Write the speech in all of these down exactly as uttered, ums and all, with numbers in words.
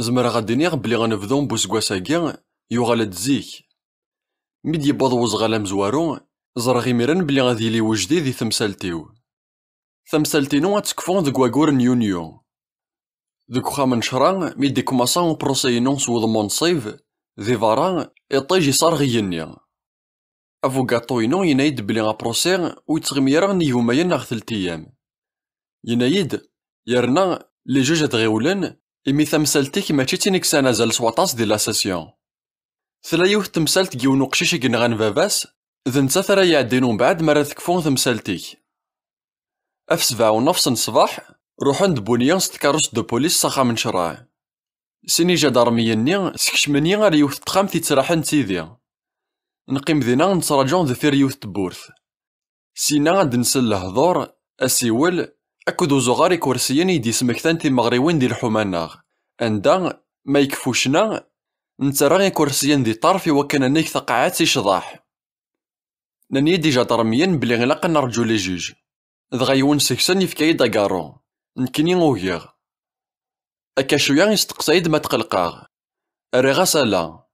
Zemreɣ ad d-iniɣ belli anebdu n useggas-agi yuɣal-d zik. Mi d-yewweḍ uzɣal amezwaru, ẓriɣ imiren belli ad yili wejdi di temsalt-iw. Tamsalt-inu ad tekfu deg waggur n yunyu. Deg uxxam n ccra, mi d-ikmasa uprusay-inu s wudem unṣib, di berra, iṭij iṣarɣ igenni. Abugaṭu-inu yenna-yi-d belli aprusi ur yettɣimi ara nnig umayen neɣ telt iyam. Yenna-yi-d, yerna, les juges ad ɣiwlen, imi tamsalt-ik mačči d tin i yesɛan azal s waṭas di la session. Tella yiwet temsalt n yiwen uqcic i yenɣan baba-s, d nettat ara iɛeddin umbeɛd mi ara tekfu temsalt-ik. Af sebɛa u nofs n ṣṣbeḥ, ruḥen-d Buniya s tkeṛṛust de police s axxam n ccṛeɛ. Sin ijadarmiyen-nni skecmen-iyi ar yiwet n texxamt yettraḥen d tidi. Neqqim dinna nettraǧu deffir yiwet n tewwurt. Sina ad d-nsel lehdur, asiwel, akked uzuɣar ikursiyen i d-yesmektan timeɣriwin di lḥuma-nneɣ, anda, ma yekfu ccna, nettarra ikursiyen di ṭṭerf i wakken ad neg taqaɛet i ccḍeḥ. Nnan-iyi-d ijadarmiyen belli ilaq ad nerǧu les juges. Dɣa yiwen seg-sen yefka-yi-d agaṛṛu. Nekkini ugiɣ. Akka cwiya isteqsa-yi-d ma tqelqeɣ. Rriɣ-as ala.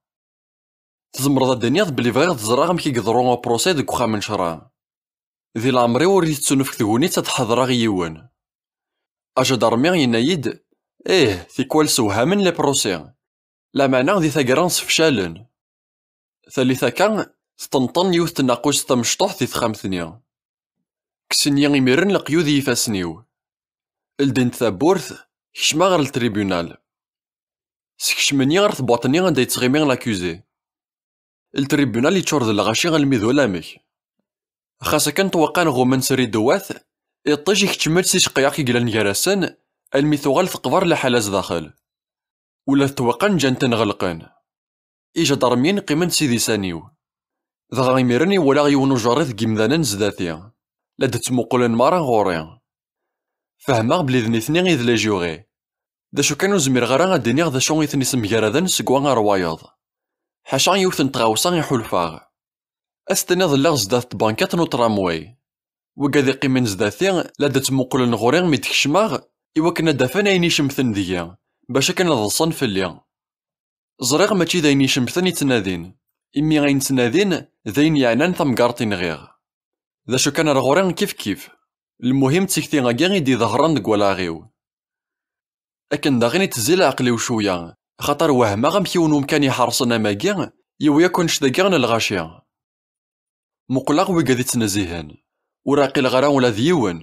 Tzemreḍ ad d-tiniḍ belli bɣiɣ ad ẓreɣ amek i yeḍru uprusay deg uxxam n ccṛeɛ. Di leɛmer-iw ur iyi-tettunefk tegnit ad ḥeḍreɣ i yiwen. Ajadarmi yenna-yi-d, ih, tikwal sewhamen les procès. Lameɛna di taggara sefcalen. Tallit akka, teṭṭenṭen yiwet n tnaqust tamecṭuḥt di texxamt-nni. Kksen-iyi imiren leqyud i yifassen-iw. Ldin-d tawwurt, kecmeɣ ɣer ltribunal. Skecmen-iyi ɣer tebwaṭ-nni anda yettɣimi l'accusé. Ltribunal yeččur d lɣaci almi d ulamek. Xas akken ṭṭwaqqa nɣummen s ridewat, iṭij ikeččem-d s iceqyaq i yellan gar-asen, almi tuɣal teqber liḥala zdaxel. Ula d ṭṭwaqqa ǧǧan-ten ɣelqen. Ijadarmiyen qqimen s idisan-iw. Dɣa imiren i walaɣ yiwen ujerriḍ n yimdanen zdat-i. La d-ttmuqulen merra ɣur-i. Fehmeɣ belli d nitni i d les jurés. D acu kan ur zmireɣ ara ad d-iniɣ d acu i ten-isemgaraden seg wa ar wayeḍ. Ḥaca yiwet n tɣawsa i ḥulfaɣ. Ad s-tiniḍ lliɣ zdat tbankiṭ n utramway. Wigad iqqimen zdat-i la d-ttmuqulen ɣur-i mi d-kecmeɣ, i wakken ad d-afen ayen icemten deg-i, bac akken ad ḍsen fell-i. Ẓriɣ mačči d ayen icemten i ttnadin, imi ayen ttnadin d ayen yeɛnan tamgerḍt i nɣiɣ. D acu kan ar ɣur-i kif kif. Lmuhim d tikti-agi i d-iḍehren deg wallaɣ-iw. Akken daɣen itezzi leɛqel-iw cwiya, axaṭer wehmeɣ amek yiwen umkan iḥerṣen am agi, yewwi akk annect-agi n lɣaci. Muqleɣ wigad ittnezzihen. Ur ɛqileɣ ara ula d yiwen.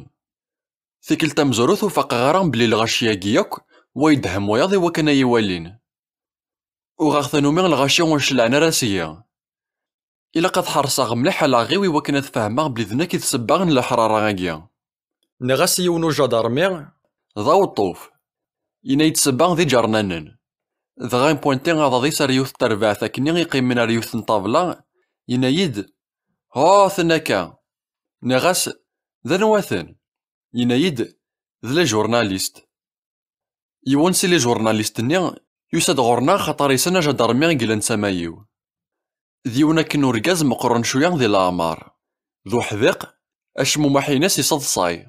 Tikkelt tamezwarut ur faqeɣ ara belli lɣaci-agi akk, wa yedhem wayeḍ i wakken ay iwalin. Uɣeɣ tanumi lɣaci ur celɛen ara seg-i. Ilaq ad ḥerṣeɣ mliḥ alaɣ-iw i wakken ad fehmeɣ belli d nekk i d ssebba n leḥrara-agi. Nniɣ-as i yiwen ujadarmi, d aweṭṭuf. Yenna-yi-d ssebba d iǧernanen. Dɣa impwinti aḍad-is ar yiwet n terbaɛt akkenni iqqimen ar yiwet n ṭṭabla, yenna-yi-d, ha-ten akka. Nniɣ-as, d anwa-ten? Yenna-yi-d, d les journalistes. Yiwen si les journalistes-nni yusa-d ɣur-neɣ xaṭer yessen ajadarmi i yellan d tama-iw. D yiwen akken urgaz meqqren cwiya di leɛmer. D uḥdiq, acmumeḥ-ines iseḍsay.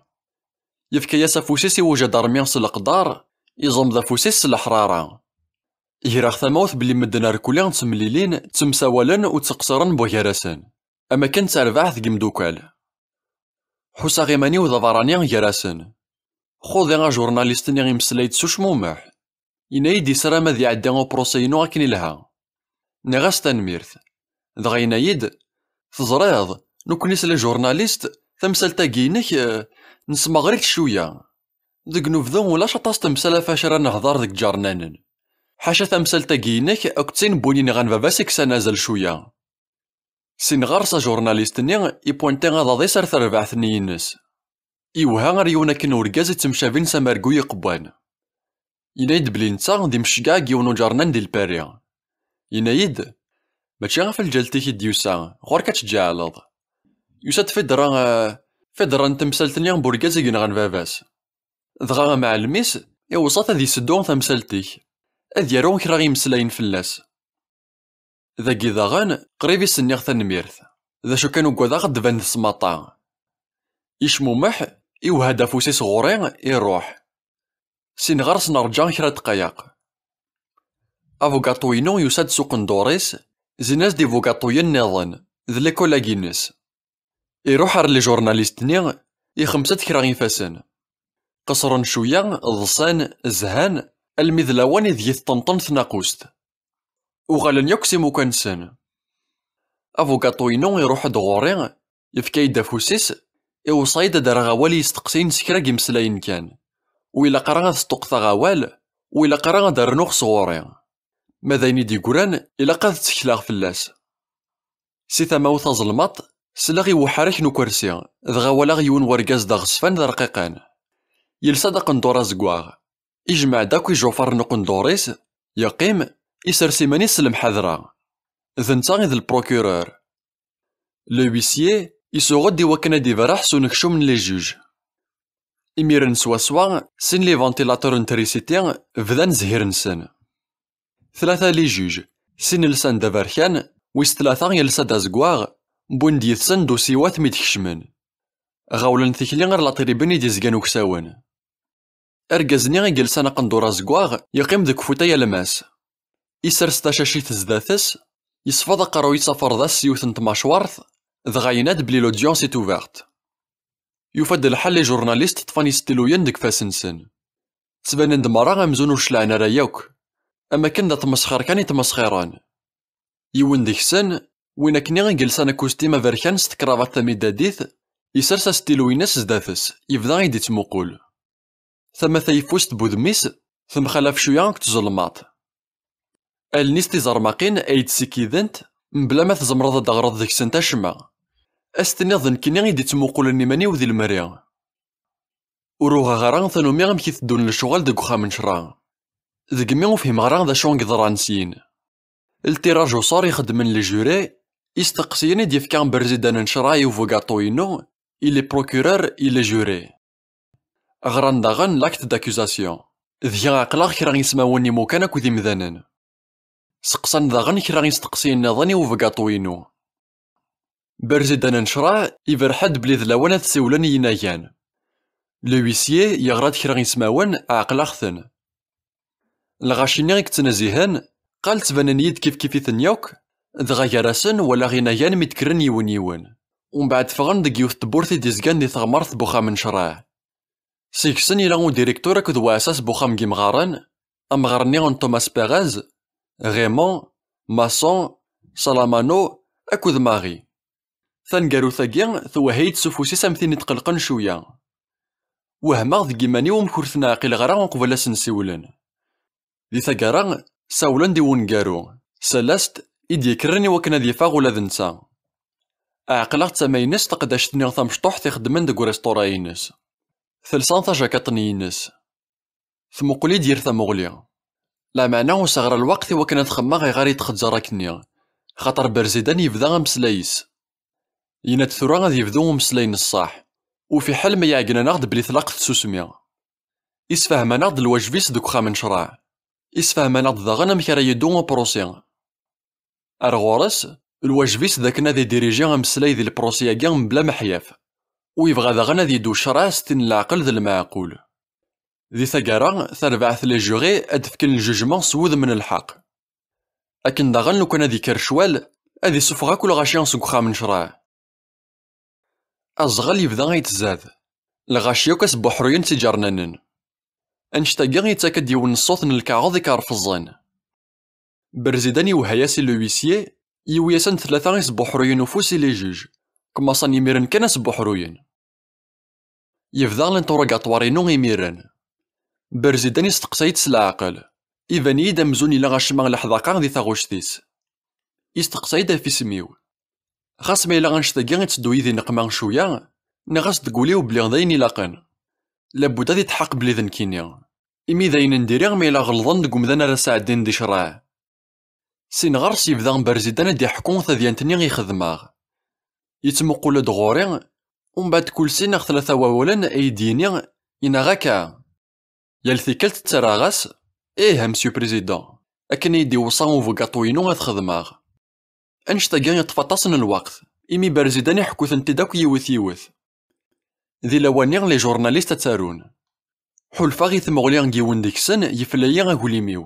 Yefka-yas afus-is i ujadarmi s leqder, iẓem-d afus-is s leḥrara. Greɣ tamawt belli medden irkelli ttemlilin, ttemsawalen u tteqsiren bugar-asen. Am akken d tarbaɛt deg imdukal. Ḥusaɣ iman-iw d aberrani gar-asen. Xudi ajurnalist-nni imeslay-d s ucmumeḥ. Yenna-yi-d yessaram ad iɛeddi uprusay-inu akken ilha. Nniɣ-as tanemmirt. Dɣa yenna-yi-d, teẓriḍ, nekkni s les journalistes, tamsalt-agi-inek, eh, nesmeɣri-tt cwiya. Deg unebdu ulac aṭas temsal ɣef acu ara nehḍer deg iǧernanen. Ḥaca tamsalt-agi-inek akked tin n win yenɣan baba-s i yesɛan azal cwiya. Sin ɣer-s ajurnalist-nni ipwinti aḍad-is ar terbaɛt-nni-ines. Iwha ar yiwen akken urgaz ittemcabin s amergu yeqwan. Yenna-yi-d belli netta d imceggɛa deg yiwen uǧernan di Lpari. Yenna-yi-d, mačči ɣef lǧalt-ik i d-yusa, ɣur-k ad tǧeɛleḍ. Yusa-d fidra, eh, fidra n temsalt-nni n urgaz i yenɣan baba-s. Dɣa amɛellem-is iweṣṣa-t ad iseddu tamsalt-ik, ad yaru kra imeslayen fell-as. Dagi daɣen, qrib i s-nniɣ tanemmirt. D acu kan ugadeɣ ad d-tban tesmaṭa. Icmumeḥ, iwehha-d afus-is ɣur-i, iruḥ. Sin ɣer-s nerǧa kra dqayeq. Abugaṭu-inu yusa-d s uqendur-is, zin-as-d ibugaṭuyen nniḍen, d les collègues-ines. Iruḥ ar les journalistes-nni, ixemsa-d kra ifassen. Qeṣren cwiya, ḍsan, zhan, almi d lawan ideg i teṭṭenṭen tnaqust. Uɣalen yakk s imukan-nsen. Abugaṭu-inu iruḥ-d ɣur-i, yefka-yi-d afus-is, iweṣṣa-yi-d ad d-rreɣ awal i yisteqsiyen s kra n yimeslayen kan. Ur ilaq ara ad sṭuqteɣ awal, ur ilaq ara ad d-rnuɣ sɣur-i. Ma d ayen i d-yeggran, ilaq ad ttekleɣ fell-as. Si tama-w taẓelmaṭ, sliɣ i uḥerrek n ukersi, dɣa walaɣ yiwen wergaz d aɣezfan d arqiqan. Yelsa-d aqendur azeggaɣ. Ijmeɛ-d akk ijufaṛ n uqendur-is, yeqqim, isers iman-is s lemḥadra. D netta i d le procureur. Le huissier isuɣ-d i wakken ad d-iberreḥ s unekcum n les juges. Imiren swaswa, sin les ventilateurs n trisiti bdan zhir-nsen. Tlata les juges, sin lsan-d aberkan, wis tlata yelsa-d azeggaɣ, wwin-d yid-sen d usiwat mi d-kecmen. Ɣawlen tikli ar la tribune i d-izgan uksawen. Argaz-nni i yelsan aqendur azeggaɣ yeqqim deg ufutay alemmas. Isers tacacit zdat-s, yesfeḍ aqerruy-is aferḍas s yiwet n tmacwart, dɣa yenna-d belli l'audience est ouverte. Yufa-d lḥal les journalistes ṭṭfen istiluyen deg ifassen-nsen. Ttbanen-d merra amzun ur claɛen ara yakk, am akken d atmesxir kan i ttmesxiren. Yiwen deg-sen, win akkenni i yelsan akustim aberkan s tekravat tamidadit, isers astilu-ines zdat-s, yebda i d-ittmuqul. Tama tayeffust n wudem-is temxalaf cwiya akked tzelmaḍt. Allen-is tiẓermaqin ay d-sikident, mebla ma tzemreḍ ad d-teɣreḍ deg-sent acemma. Ad s-tiniḍ d nekkini i d-ittmuqulen iman-iw di lemri. Ur uɣeɣ ara tanumi amek i teddun lecɣal deg uxxam n ccra. Degmi ur fhimeɣ ara d acu i yeḍran syin. Le tirage au sort ixeddmen les jurés, isteqsiyen i d-yefka Berzidan n ccra i ubugaṭu-inu, i les procureurs, i les jurés. Ɣran daɣen l'acte d'accusation. Deg-a ɛeqleɣ kra ismawen n imukan akked imdanen. Seqsan daɣen kra isteqsiyen nniḍen i ubugaṭu-inu. Berzidan n ccra iberreḥ-d belli d lawan ad siwlen i yinagan. Le huissier yeɣra-d kra ismawen, ɛeqleɣ-ten. Lɣaci-nni i yettnazihen, qal ttbanen-iyi-d kifkif-iten yakk, dɣa gar-asen walaɣ inagan mi d-kkren yiwen yiwen. Umbeɛd ffɣen deg yiwet tewwurt i d-izgan di teɣmert n uxxam n ccra. Seg-sen yella udirektur akked uɛessas n uxxam n yimɣaren, amɣar-nni n Thomas Perez, Raymond, Masson, Salamano akked Marie. Taneggarut-agi twehha-yi-d s ufus-is am tin itqelqen cwiya. Wehmeɣ deg yiman-iw amek ur ten-ɛqileɣ ara uqbel ad sen-siwlen. Di taggara, sawlen-d i wuneggaru, Salast, i d-yekkren i wakken ad yeffeɣ ula d netta. Ɛeqleɣ-d tama-ines taqeddact-nni tamecṭuḥt ixeddmen deg urisṭura-ines. Telsa tajakiṭ-nni-ines. Tmuqel-iyi-d yir tamuɣli. Lameɛna useɣ ara lweqt i wakken ad xemmeɣ ayɣer i d-txezzer akkenni, xaṭer Berzidan yebda ameslay-is. Yenna-d tura ad yebdu umeslay n ṣṣeḥ. U fiḥel ma iɛeggen-aneɣ-d belli tlaq tsusmi. Isfehhem-aneɣ-d lwajeb-is deg uxxam n ccreɛ. Isfehhem-aneɣ-d daɣen amek ara yeddu uprussi. Ar ɣur-s, lwajeb-is d akken ad idiriji ameslay di lprussi-agi mebla meḥyaf. U yebɣa daɣen ad yeddu ccreɛ s tin n leɛqel d lmeɛqul. Di taggara, tarbaɛt les jurés ad d-fken ljejma s wudem n lḥeqq. Akken daɣen lukan ad ikker ccwal, ad isuffeɣ akk lɣaci seg uxxam n ccreɛ. Aẓɣal yebda ittzad. Lɣaci akk asbuḥruyen ttiǧernanen. Annect-agi yettak-d yiwen n ṣṣut n lkaɣeḍ ikerfeẓen. Berzidan iwehha-yas i le huissier, yiwi-yasen-d tlata isbuḥruyen ufus i les juges. Kmaṣan imiren kan asbuḥruyen. Yebda l'interrogatoire-inu imiren. Berzidan isteqsay-d s leɛqel. Iban-iyi-d amzun ila acemma n leḥdaqa di taɣect-is. Isteqsay-d ɣef isem-iw. Xas ma yella annect-agi itteddu-yi di nneqma cwiya, nniɣ-as deg wul-iw belli d ayen ilaqen. Labud ad itḥaq belli d nekkini. Imi d ayen n diri ma yella ɣelḍen deg umdan ara sɛeddin di ccreɛ. Sin ɣer-s yebda Berzidan ad d-iḥekku tadyant-nni i xedmeɣ. Yettmuqul-d ɣur-i, umbeɛd kul sin neɣ tlata wawalen ay d-yini, yenna akka. Yal tikkelt ttarraɣ-as, ih a Monsieur Président, akken i yi-d-iweṣṣa ubugaṭu-inu ad xedmeɣ. Annect-agi yeṭṭef aṭas n lweqt, imi Berzidan iḥekku-tent-id akk yiwet yiwet. Di lawan-nni les journalistes ad ttarun. Ḥulfaɣ i tmuɣli n yiwen deg-sen yefla-yi aglim-iw.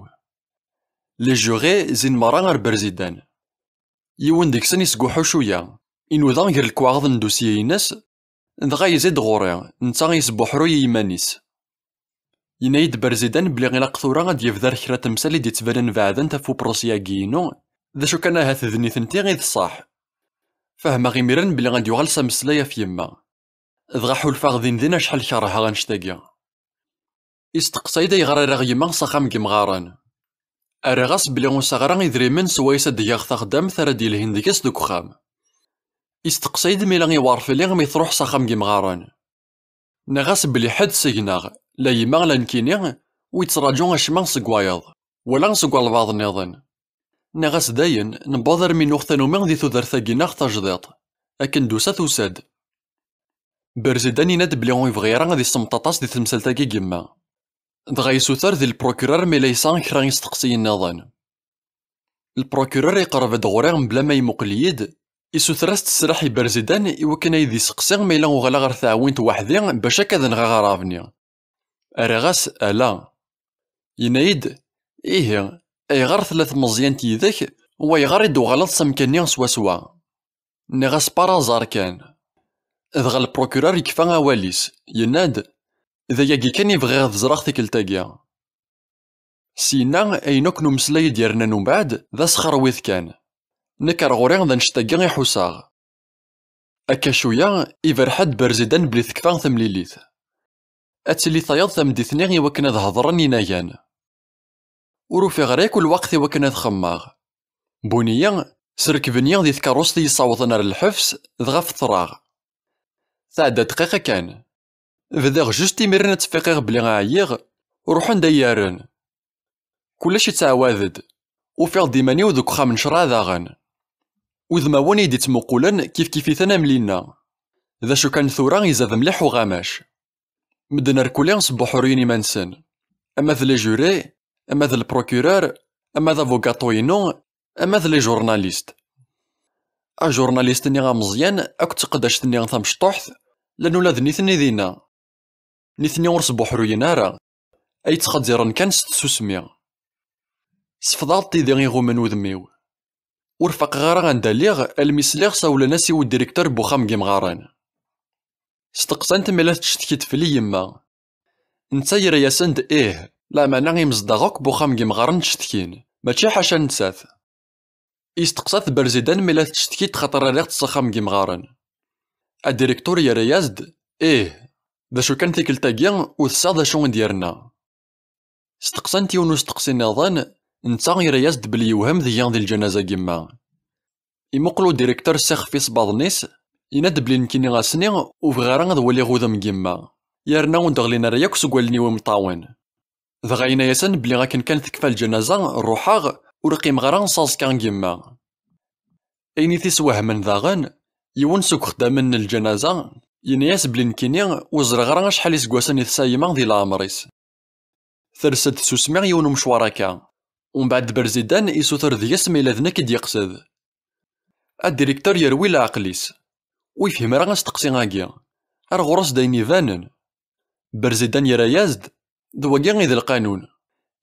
Les jurés zin merra ar Berzidan. Yiwen deg-sen isguḥu cwiya, inuda gar lekwaɣeḍ n dusye-ines, dɣa yezzi-d ɣur-i, netta yesbuḥruy i yiman-is. Yenna-yi-d Berzidan belli ilaq tura ad d-yebder kra temsal i d-yettbanen beɛdent ɣef upresi-agi-inu, d acu kan ahat d nitenti i d ṣṣeḥ. Fehmeɣ imiren belli ad yuɣal s ameslay ɣef yemma. Dɣa ḥulfaɣ din din acḥal kerheɣ annect-agi. Isteqsay-d ayɣer ara ɣ yemma s axxam n yemɣaren. Rriɣ-as belli ur sɛiɣ ara idrimen swayes ad d-geɣ taxdamt ara d-yelhin deg-s deg uxxam. Isteqsay-d ma yella iwerfel-i mi truḥ s axxam n yemɣaren. Nniɣ-as belli ḥedd seg-neɣ, la yemma la nekkini, ur yettraǧu acemma seg wayeḍ, wala seg walbaɛḍ nniḍen. Nniɣ-as dayen, newweḍ armi nuɣ tanumi di tudert-agi-nneɣ tajdiṭ. Akken d-tusa tusa-d. Berzidan yenna-d belli ur yebɣi ara ad isemmeṭ aṭas di temsalt-agi n yemma. Dɣa yessuter di lprocurer ma yella yesɛa kra isteqsiyen nniḍen. Lprocurer iqerreb-d ɣur-i mebla ma imuqel-iyi-d, issuter-as-d ssraḥ i Berzidan i wakken ad yi-d-iseqsi ma yella uɣaleɣ ɣer tɛewwint weḥd-i bac akka ad nɣeɣ aɣrab-nni. Rriɣ-as ala. Yenna-yi-d, ihi, ayɣer tella tmeẓyant yid-k, u ayɣer i d-tuɣaleḍ s amkan-nni swaswa? Nniɣ-as par hasard kan. Dɣa lprocurer yekfa awal-is, yenna-d, d ayagi kan i bɣiɣ ad ẓreɣ tikkelt-agi. Syenna, ayen akk n umeslay i d-yernan umbeɛd, d asxerwit kan. Nekk ar ɣur-i d annect-agi i ḥusaɣ. Akka cwiya, iberreḥ-d Berzidan belli tekfa temlilit. Ad tili tayeḍ tameddit-nni i wakken ad hedren inagan. Ur ufiɣ ara yakk lweqt i wakken ad xemmeɣ. Buniya, srekben-iyi di tkeṛṛust i yi-ssawḍen ar lḥebs, dɣa feṭṭreɣ. Tɛedda dqiqa kan. Bdiɣ just imiren ad ttfiqiɣ belli ɛyiɣ, ruḥen-d ay yerren. Kullec ittɛawad-d. Ufiɣ-d iman-iw deg uxxam n ccṛeɛ daɣen. Udmawen i yi-d-ittmuqulen kifkif-iten am linna. D acu kan tura izad mliḥ uɣamac. Medden rkuli sbuḥruyen iman-nsen. Ama d les jurés, ama d lprocurer, ama d abugaṭu-inu, ama d les journalistes. Ajurnalist-nni ameẓyan akked teqdact-nni tamecṭuḥt, llan ula d nitni dinna. Nitni ur sbuḥruyen ara, ay ttxadziren kan s tsusmi. Sefḍeɣ-d tidi iɣummen udem-iw. Ur faqeɣ ara anda lliɣ almi sliɣ sawlen-as i udirektur n uxxam n yimɣaren. Steqsan-t ma la tettcetki-d fell-i yemma. Netta yerra-yasen-d ih, lameɛna imezdaɣ akk n uxxam n yimɣaren ttcetkin, mačči ḥaca nettat. Yesteqsa-t Berzidan ma la tettcetki-d xaṭer rriɣ-tt s axxam n yimɣaren. Adirektur yerra-yas-d, ih, d acu kan tikkelt-agi ur tesɛiḍ d acu i d-yerna. Steqsan-t yiwen usteqsi nniḍen, netta yerra-yas-d belli yewhem deg-i di lǧanaza n yemma. Imuqel udirektur s ixef isebbaḍen-is, yenna-d belli nekkini ass-nni ur bɣiɣ ara ad waliɣ udem n yemma, yerna ur d-ɣlin ara yakk seg wallen-iw imeṭṭawen. Dɣa yenna-yasen belli akken kan tekfa lǧanaza, ruḥeɣ, ur qqimeɣ ara s aẓekka n yemma. Ayen i t-iswehmen daɣen, yiwen seg uxeddamen n lǧanaza yenna-yas belli nekkini ur ẓriɣ ara acḥal iseggasen i tesɛa yemma di leɛmer-is. Ters-d tsusmi yiwen umecwar akka. Umbeɛd Berzidan isuter deg-s ma yella d nekk i d-yeqsed. Adirektur yerwi leɛqel-is. Ur yefhim ara asteqsi-agi. Ar ɣur-s d ayen ibanen. Berzidan yerra-yas-d, d wagi i d lqanun.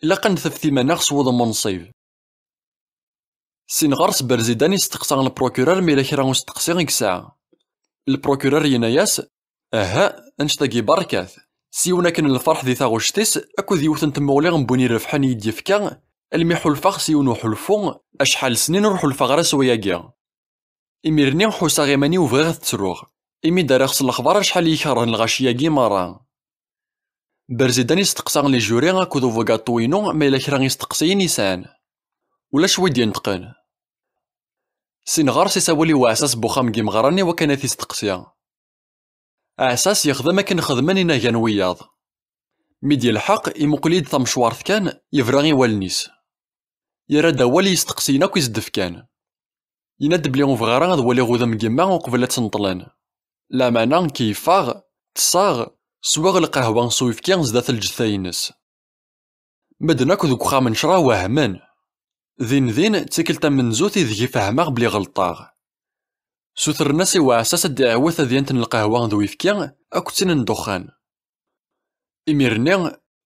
Ilaq ad nefti iman-nneɣ s wudem unṣib. Sin ɣer-s Berzidan isteqsa lprocurer ma yella kra usteqsi i yesɛa. Lprocurer yenna-yas, aha, annect-agi berkat. S yiwen akken n lferḥ di taɣect-is akked yiwet n tmuɣli n win irebḥen i yi-d-yefka, almi ḥulfaɣ s yiwen uḥulfu, acḥal snin ur ḥulfaɣ ara s wayagi. Imir-nni ḥusaɣ iman-iw bɣiɣ ad ttruɣ, imi d-rriɣ s lexbar acḥal i yi-kerhen lɣaci-agi merra. Berzidan isteqsa les jurés akked ubugaṭu-inu ma yella kra isteqsiyen i sɛan. Ulac wi d-ineṭqen. Sin ɣer-s isawel i uɛessas n uxxam n yimɣaren i wakken ad t-isteqsi. Aɛessas yexdem akken xedmen inagan wiyaḍ. Mi d-yelḥeq, imuqel-iyi-d tamecwart kan, yebra i wallen-is. Yerra-d awal i yisteqsiyen akk i s-d-fkan. Yenna-d belli ur bɣiɣ ara ad waliɣ udem n yemma uqbel ad tt-neṭlen. Lameɛna keyyfeɣ, ṭṭseɣ, swiɣ lqahwa s uyefki sdat lǧetta-ines. Medden akk deg uxxam n ccṛeɛ wehmen. Din din, d tikkelt tamenzut ideg i fehmeɣ belli ɣelṭeɣ. Sutren-as i uɛessas ad d-iɛiwed tadyant n lqahwa d uyefki akked tin n ddexxan. Imir-nni,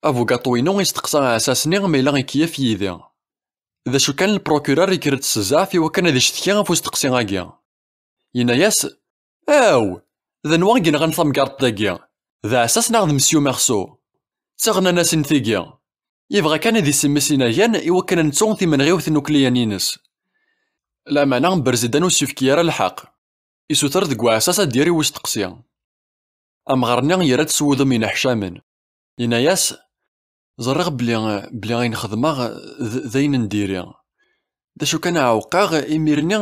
abugaṭu-inu isteqsa aɛessas-nni ma yella ikeyyef yid-i. D acu kan, lprokurar yekker-d s zzɛef i wakken ad icetki ɣef usteqsi-agi. Yenna-yas: "Aw! D anwa i yenɣan tamgerḍt-agi? D Ɛessas neɣ d Monsieur Merceau? D tiɣnanasin tigi. Yebɣa kan ad isemmes inagan i wakken ad nettu timenɣiwt n ukliyan-ines." Lameɛna Berzidan ur s-yefki ara lḥeqq. Isuter deg uɛessas ad d-yerr i usteqsi. Amɣar-nni yerra-d s wudem yenneḥcamen. Yenna-yas: "Ẓriɣ belli, belli ayen xedmeɣ d, d ayen n diri. D acu kan, ɛewqeɣ imir-nni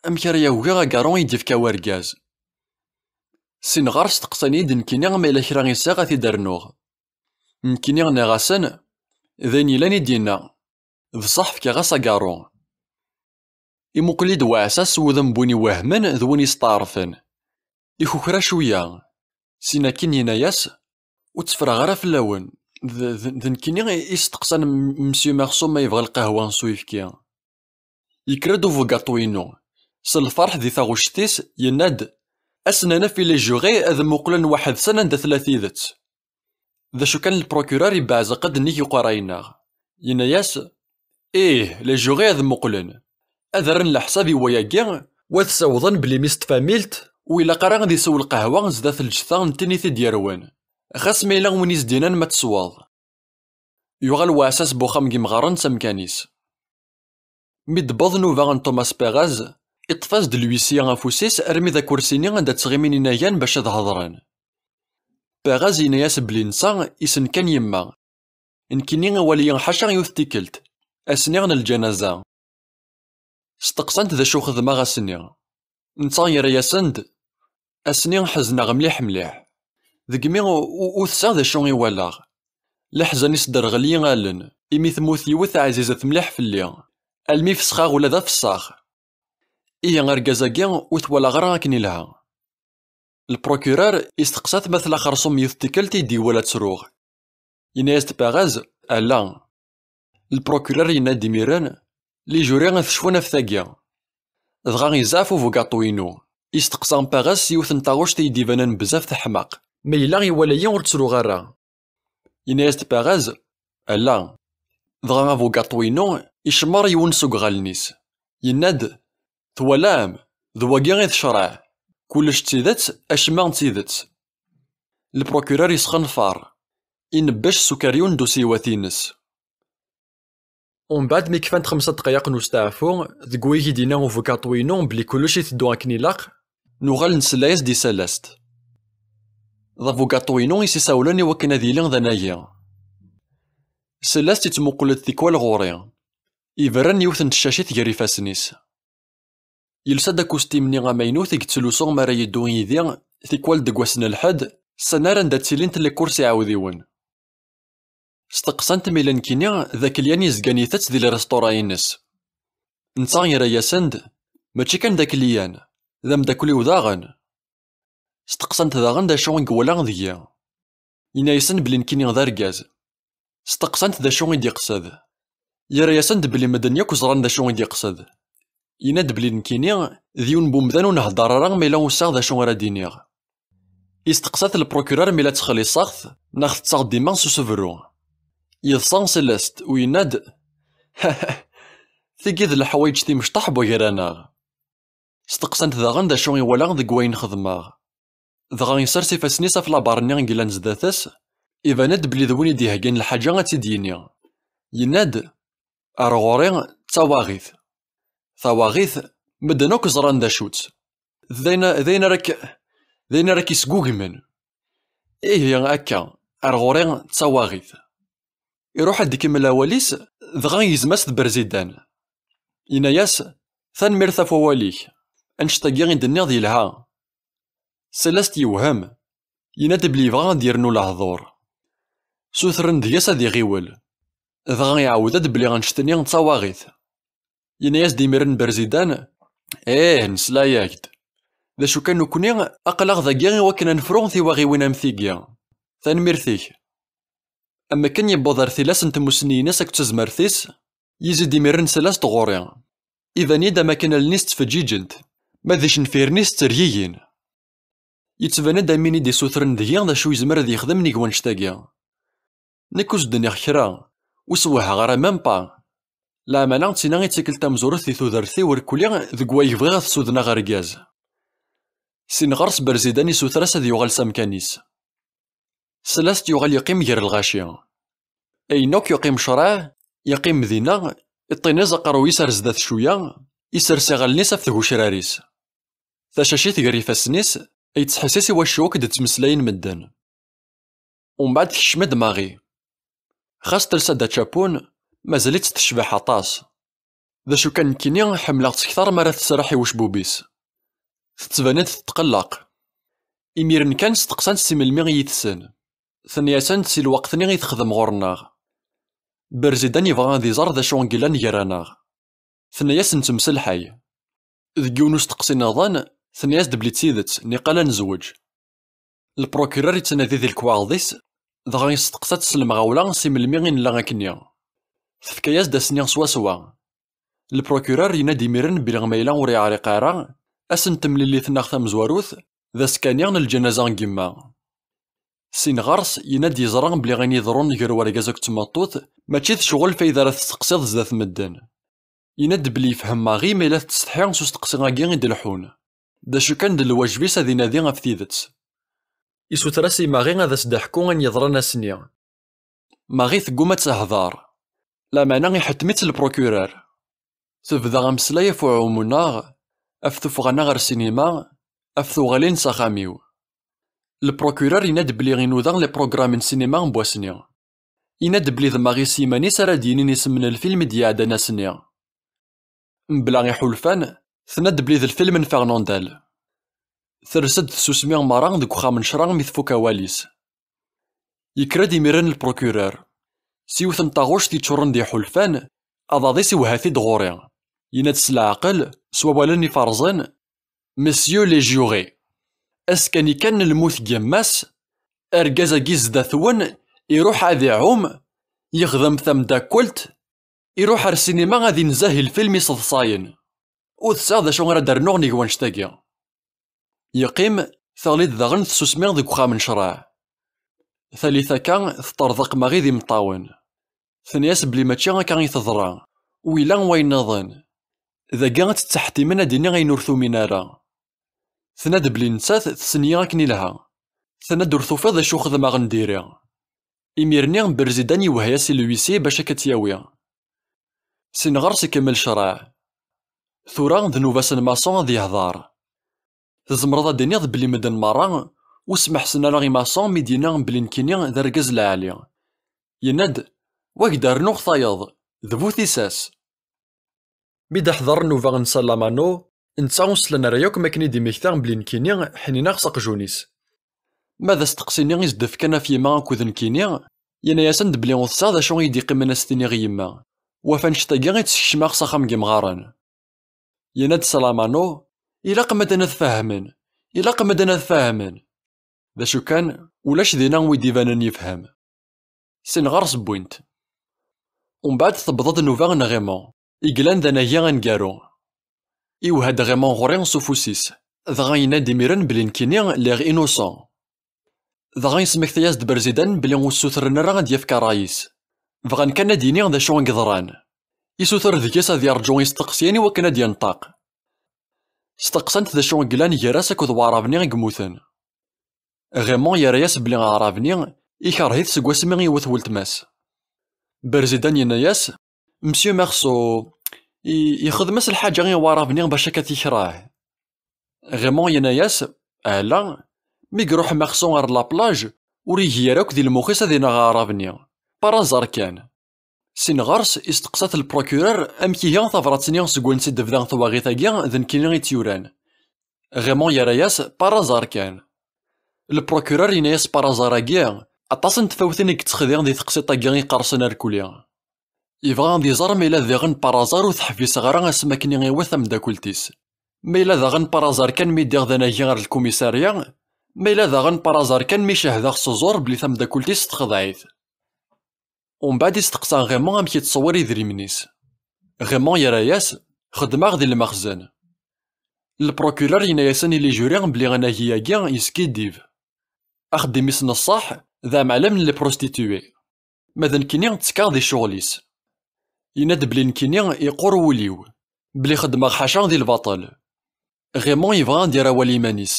amek ara agiɣ agaru i d-yefka wergaz. Sin ɣer steqsan-iyi-d nekkini ma yella kra i sɛiɣ ad t-id-rnuɣ. Nekkini nniɣ-asen d ayen yellan i d-yenna. Bṣaḥ fkiɣ-as agaru." Imuqel-id waɛessas s wudem n win iwehmen d win yesteɛṛfen. Ikukra cwiya. Sin akin yenna-yas: "Ur tteffreɣ ara fell-awen. D, d, d nekkini i, i steqsan M-, Monsieur Merceau ma yebɣa lqahwa s uyefki." Yekker-d ubugaṭu-inu. S lferḥ di taɣect-is, yenna-d: "Ad sen-naf i les jurés ad muqlen waḥed-sen anda tella tidet." D acu kan, lprokurar ibeɛzeq-d nnig uqerray-nneɣ. Yenna-yas: "Ih, les jurés ad muqlen. Ad rren leḥsab i wayagi, wa ad ssawḍen belli mmi-s n tfamilt ur ilaq ara ad isew lqahwa zdat lǧetta n tin i t-id-yerwen, xas ma yella win i s-d-yennan ma teswaḍ." Yuɣal waɛessas n uxxam n yimɣaren s amkan-is. Mi d-tewweḍ nnuba n Thomas Perez, iṭṭef-as-d lwisi afus-is armi d akersi-nni anda ttɣimin inagan bac ad hedren. Perez yenna-yas belli netta issen kan yemma. Nekkini iwala-yi ḥaca yiwet tikkelt, ass-nni n lǧanaza. Steqsan-t d acu xedmeɣ ass-nni. Netta yerra-yasen-d: "Ass-nni ḥezneɣ mliḥ mliḥ. Degmi u-, u-, ur tesɛiḍ d acu i walaɣ. Leḥzen isderɣel-iyi allen, imi temmut yiwet ɛzizet mliḥ fell-i, almi fesxeɣ ula d afessax. Ihi argaz-agi ur t-walaɣ ara akken ilha." Lprokurar isteqsa-t ma tella xersum yiwet tikkelt i d-iwala ttruɣ. Yenna-yas-d Perez: "Ala." Lprokurar yenna-d imiren: "Les jurés ad cfun ɣef tagi." Dɣa yezɛef ubugaṭu-inu, isteqsa Perez s yiwet n taɣect i yi-d-ibanen bezzaf teḥmaq: "Ma yella iwala-yi ur ttruɣ ara?" Yenna-yas-d Perez: "Ala." Dɣa abugaṭu-inu icemmer yiwen s ugeɣalen-is. Yenna-d: "Twalam, d wagi i d ccṛeɛ. Kullec d tidet, acemma d tidet." Lprokurar yesxenfer, inebbec s ukeryun n usiwat-ines. Umbeɛd mi kfant xemsa ddqayeq n usteɛfu, deg wayeg i d-yenna ubugaṭu-inu belli kullec iteddu akken ilaq, nuɣal nsella-yas-d i Céleste. D abugaṭu-inu i s-isawlen i wakken ad yili d anagi. Céleste ittmuqul-d tikwal ɣur-i. Iberren yiwet n tcacit gar ifassen-is. Yelsa-d akustim-nni amaynut i yettlusu mi ara yeddu yid-i, tikwal deg wass n lḥedd, s anar anda ttilint les courses iɛawdiwen. Steqsan-t ma yella nekkini d akelyan yezgan itett di lresṭura-ines. Netta yerra-yasen-d: "Mačči kan d akelyan, d ameddakel-iw daɣen." Steqsan-t daɣen d acu i iwala deg-i. Yenna-yasen belli nekkini d argaz. Steqsan-t d acu i d-iqsed. Yerra-yasen-d belli medden yakk ẓran d acu i d-iqsed. Yenna-d belli nekkini d yiwen n wemdan ur nhedder ara ma yella ur sɛiɣ d acu ara d-iniɣ. Isteqsa-t lprokurar ma yella ttxelliṣeɣ-t neɣ tettaɣ dima s usebru. Yeḍsa Céleste u yenna-d: "Tigi d leḥwayeǧ timecṭaḥ n wagar-aneɣ." Steqsan-t daɣen d acu i walaɣ deg wayen xedmeɣ. Dɣa isers ifassen-is ɣef labar-nni i yellan zdat-s, iban-d belli d win i d-iheggan lḥaǧa ad tt-id-yini. Yenna-d: "Ar ɣur-i d tawaɣit. Tawaɣit, medden akk ẓran d acu-tt. D ayen, d ayen ara k-, d ayen ara k-isgugmen. Ihi akka, ar ɣur-i d tawaɣit." Iruḥ ad d-ikemmel awal-is, dɣa yegzem-as-d Berzidan. Yenna-yas: "Tanemmirt ɣef wawal-ik. Annect-agi i d-tenniḍ yelha." Céleste yewhem. Yenna-d belli yebɣa ad d-yernu lehdur. Sutren deg-s ad iɣiwel. Dɣa iɛawed-d belli annect-nni d tawaɣit. Yenna-yas-d imiren Berzidan: "Ih, nesla-yak-d. D acu kan, nekkni aql-aɣ dagi i wakken ad nefru tiwaɣiwin am tigi. Tanemmirt-ik." Am akken yewweḍ ar tillas n tmussni-ines akked tezmert-is, yezzi-d imiren Céleste ɣur-i. Iban-iyi-d am akken allen-is ttfeǧǧiǧent, ma d icenfiren-is ttergigin. Yettban-d am win i d-isutren deg-i d acu yezmer ad yexdem nnig wannect-agi. Nekk ur s-d-nniɣ kra, ur s-wehheɣ ara même pas. Lameɛna d tinna i d tikkelt tamezwarut di tudert-iw irkelli deg wayen bɣiɣ ad t-sudneɣ argaz. Sin ɣer-s Berzidan isuter-as ad yuɣal s amkan-is. Slas-t yuɣal yeqqim gar lɣaci. Ayen akk yeqqim ccṛeɛ, yeqqim dinna, iṭṭiniẓ aqerruy-is ar zdat cwiya, isers iɣallen-is ɣef tgucrar-is. Tacacit gar ifassen-is, yettḥessis i wacu akk d-ttmeslayen medden. Umbeɛd tekcem-d Marie. Xas telsa-d ačapun, mazal-itt tecbeḥ aṭas. D acu kan nekkini ḥemmleɣ-tt kter mi ara tesraḥ i wecbub-is. Tettban-d tetqelleq. Imiren kan steqsant si melmi i yi-tessen. Tenna-yasent si lweqt-nni i texdem ɣur-neɣ. Berzidan yebɣa ad iẓer d acu i yellan gar-aneɣ. Tenna-yas nettemselḥay. Deg yiwen usteqsi nniḍen, tenna-yas-d belli d tidet, niqal ad nezweǧ. Lprukurar yettnadi di lekwaɣeḍ-is, dɣa yesteqsa-tt s lemɣawla si melmi i nella akkenni. Tefka-yas-d ass-nni swaswa. Lprukurar yenna-d imiren belli ma yella ur yeɛriq ara, ass n temlilit-nneɣ tamezwarut, d askani n lǧanaza n yemma. Sin ɣer-s, yenna-d yeẓra belli ayen iḍerrun gar urgaz akked tmeṭṭut, mačči d ccɣel fayda ara testeqsiḍ zdat medden. Yenna-d belli yefhem Marie ma yella tettsetḥi s usteqsi-agi i d-leḥḥun. D acu kan d lwajeb-is ad inadi ɣef tidet. Isuter-as i Marie ad as-d-teḥku ayen yeḍran ass-nni. Marie tegguma ad tehder. Lameɛna iḥettem-itt lprukurar. Tebda ameslay ɣef uɛumu-nneɣ, ɣef tuffɣa-nneɣ ɣer ssinima, ɣef tuɣalin s axxam-iw. Lprukurar yenna-d belli inuda les programmes n ssinima n wass-nni. Yenna-d belli d Marie s yiman-is ara d-yinin isem n lfilm i d-iɛeddan ass-nni. Mebla iḥulfan, tenna-d belli d lfilm n Fernandel. Ters-d tsusmi merra deg uxxam n ccṛeɛ mi tfuk awal-is. Yekker-d imiren lprukurar. S yiwet n taɣect yeččuren d iḥulfan, aḍad-is iwehha-t-id ɣur-i. Yenna-d s leɛqel, s wawalen iferẓen, Messieurs les jurés, askani kan n lmut n yemma-s, argaz-agi zdat-wen iruḥ ad iɛum, yexdem tamdakkelt, iruḥ ar ssinima ad inzah i lfilm iseḍsayen. Ur tesɛiḍ d acu ara d-rnuɣ nnig wannect-agi. Yeqqim, teɣli-d daɣen tsusmi deg uxxam n ccṛeɛ. Tallit akka, teṭṭerḍeq Marie d imeṭṭawen. Tenna-yas belli mačči akka i teḍra, u yella wayen nniḍen. Dagi ad tt-ttḥettimen ad d-tini ayen ur tumin ara. Tenna-d belli nettat tessen-iyi akken ilha. Tenna-d ur tufiḍ d acu xedmeɣ n diri. Imir-nni Berzidan iwehha-yas i lwisi bac ad k-tt-yawi. Sin ɣer-s ikemmel ccṛeɛ. Tura d nnuba-s n Maṣon ad yehder. Tzemreḍ ad d-tiniḍ belli medden merra ur smeḥsen ara i Maṣon mi d-yenna belli nekkini d argaz lɛali. Yenna-d, wa k-d-rnuɣ tayeḍ, d bu tissas. Mi d-aḥḍer nnuba n Salamano, netta ur slan ara yakk mi akken i d-immekta belli nekkini ḥnineɣ s aqjun-is. Ma d asteqsi-nni i s-d-fkan ɣef yemma akked nekkini, yenna-yasen-d belli ur tesɛiḍ d acu i yi-d-iqqimen ad s-tiniɣ i yemma. Waf annect-agi i tt-skecmeɣ s axxam n yemɣaren. Yenna-d Salamano, ilaq medden ad fahmen, ilaq medden ad fahmen. D acu kan, ulac dinna wi d-ibanen yefhem. Sin ɣer-s wwin-t. Umbeɛd tewweḍ-d nnuba n Raymond, i yellan d anagi aneggaru. Iwehha-d Raymond ɣur-i s ufus-is, dɣa yenna-d imiren belli nekkini lliɣ innocent. Dɣa yesmekta-yas-d Berzidan belli ur ssutren ara ad d-yefk ṛṛay-is. Bɣan kan ad d-yini d acu i yeḍran. Isuter deg-s ad yerǧu isteqsiyen i wakken ad d-yenṭeq. Steqsan-t d acu i yellan gar-as akked waɛrab-nni i yemmuten. Raymond yerra-yas belli aɛrab-nni ikerh-it seg wasmi i iwet weltma-s. Berzidan yenna-yas, Monsieur Merceau, i-, ixdem-as lḥaǧa i waɛrab-nni bac akka t-ikreh. Raymond yenna-yas, Ala, mi iruḥ Merceau ɣer la plage, ur igi ara akk di lmux-is ad ineɣ aɛrab-nni. Par hasard kan. Sin ɣer-s, isteqsa-t lprukurar amek iga tabrat-nni seg wansi d-tebda twaɣit-agi d nekkini i tt-yuran. Raymond yerra-yas, Par hasard kan. Lprukurar yenna-yas, Par hasard-agi, aṭas n tfawtin i yettexdi di teqsiṭ-agi iqersen arkuli. Yebɣa ad iẓer ma yella diɣen par hasard ur t-ḥbiseɣ ara asmi akken i iwet tamdakelt-is. Ma yella daɣen par hasard kan mi ddiɣ d anagi ɣer lkumisarya, ma yella daɣen par hasard kan mi cehdeɣ s ẓẓur belli tamdakelt-is texdeɛ-it. Umbeɛd isteqsa Raymond amek yettṣewwir idrimen-is. Raymond yerra-yas, Xeddmeɣ di lmexzen. Lprukurar yenna-yasen i lijuri belli anagi-agi yeskiddib. Axeddim-is n ṣṣeḥ d ameɛlem n les prostituées. Ma d nekkini ttekkaɣ di ccɣel-is. Yenna-d belli nekkini iqqur wul-iw, belli xeddmeɣ ḥaca di lbaṭel. Raymond yebɣa ad d-yerr awal i yiman-is.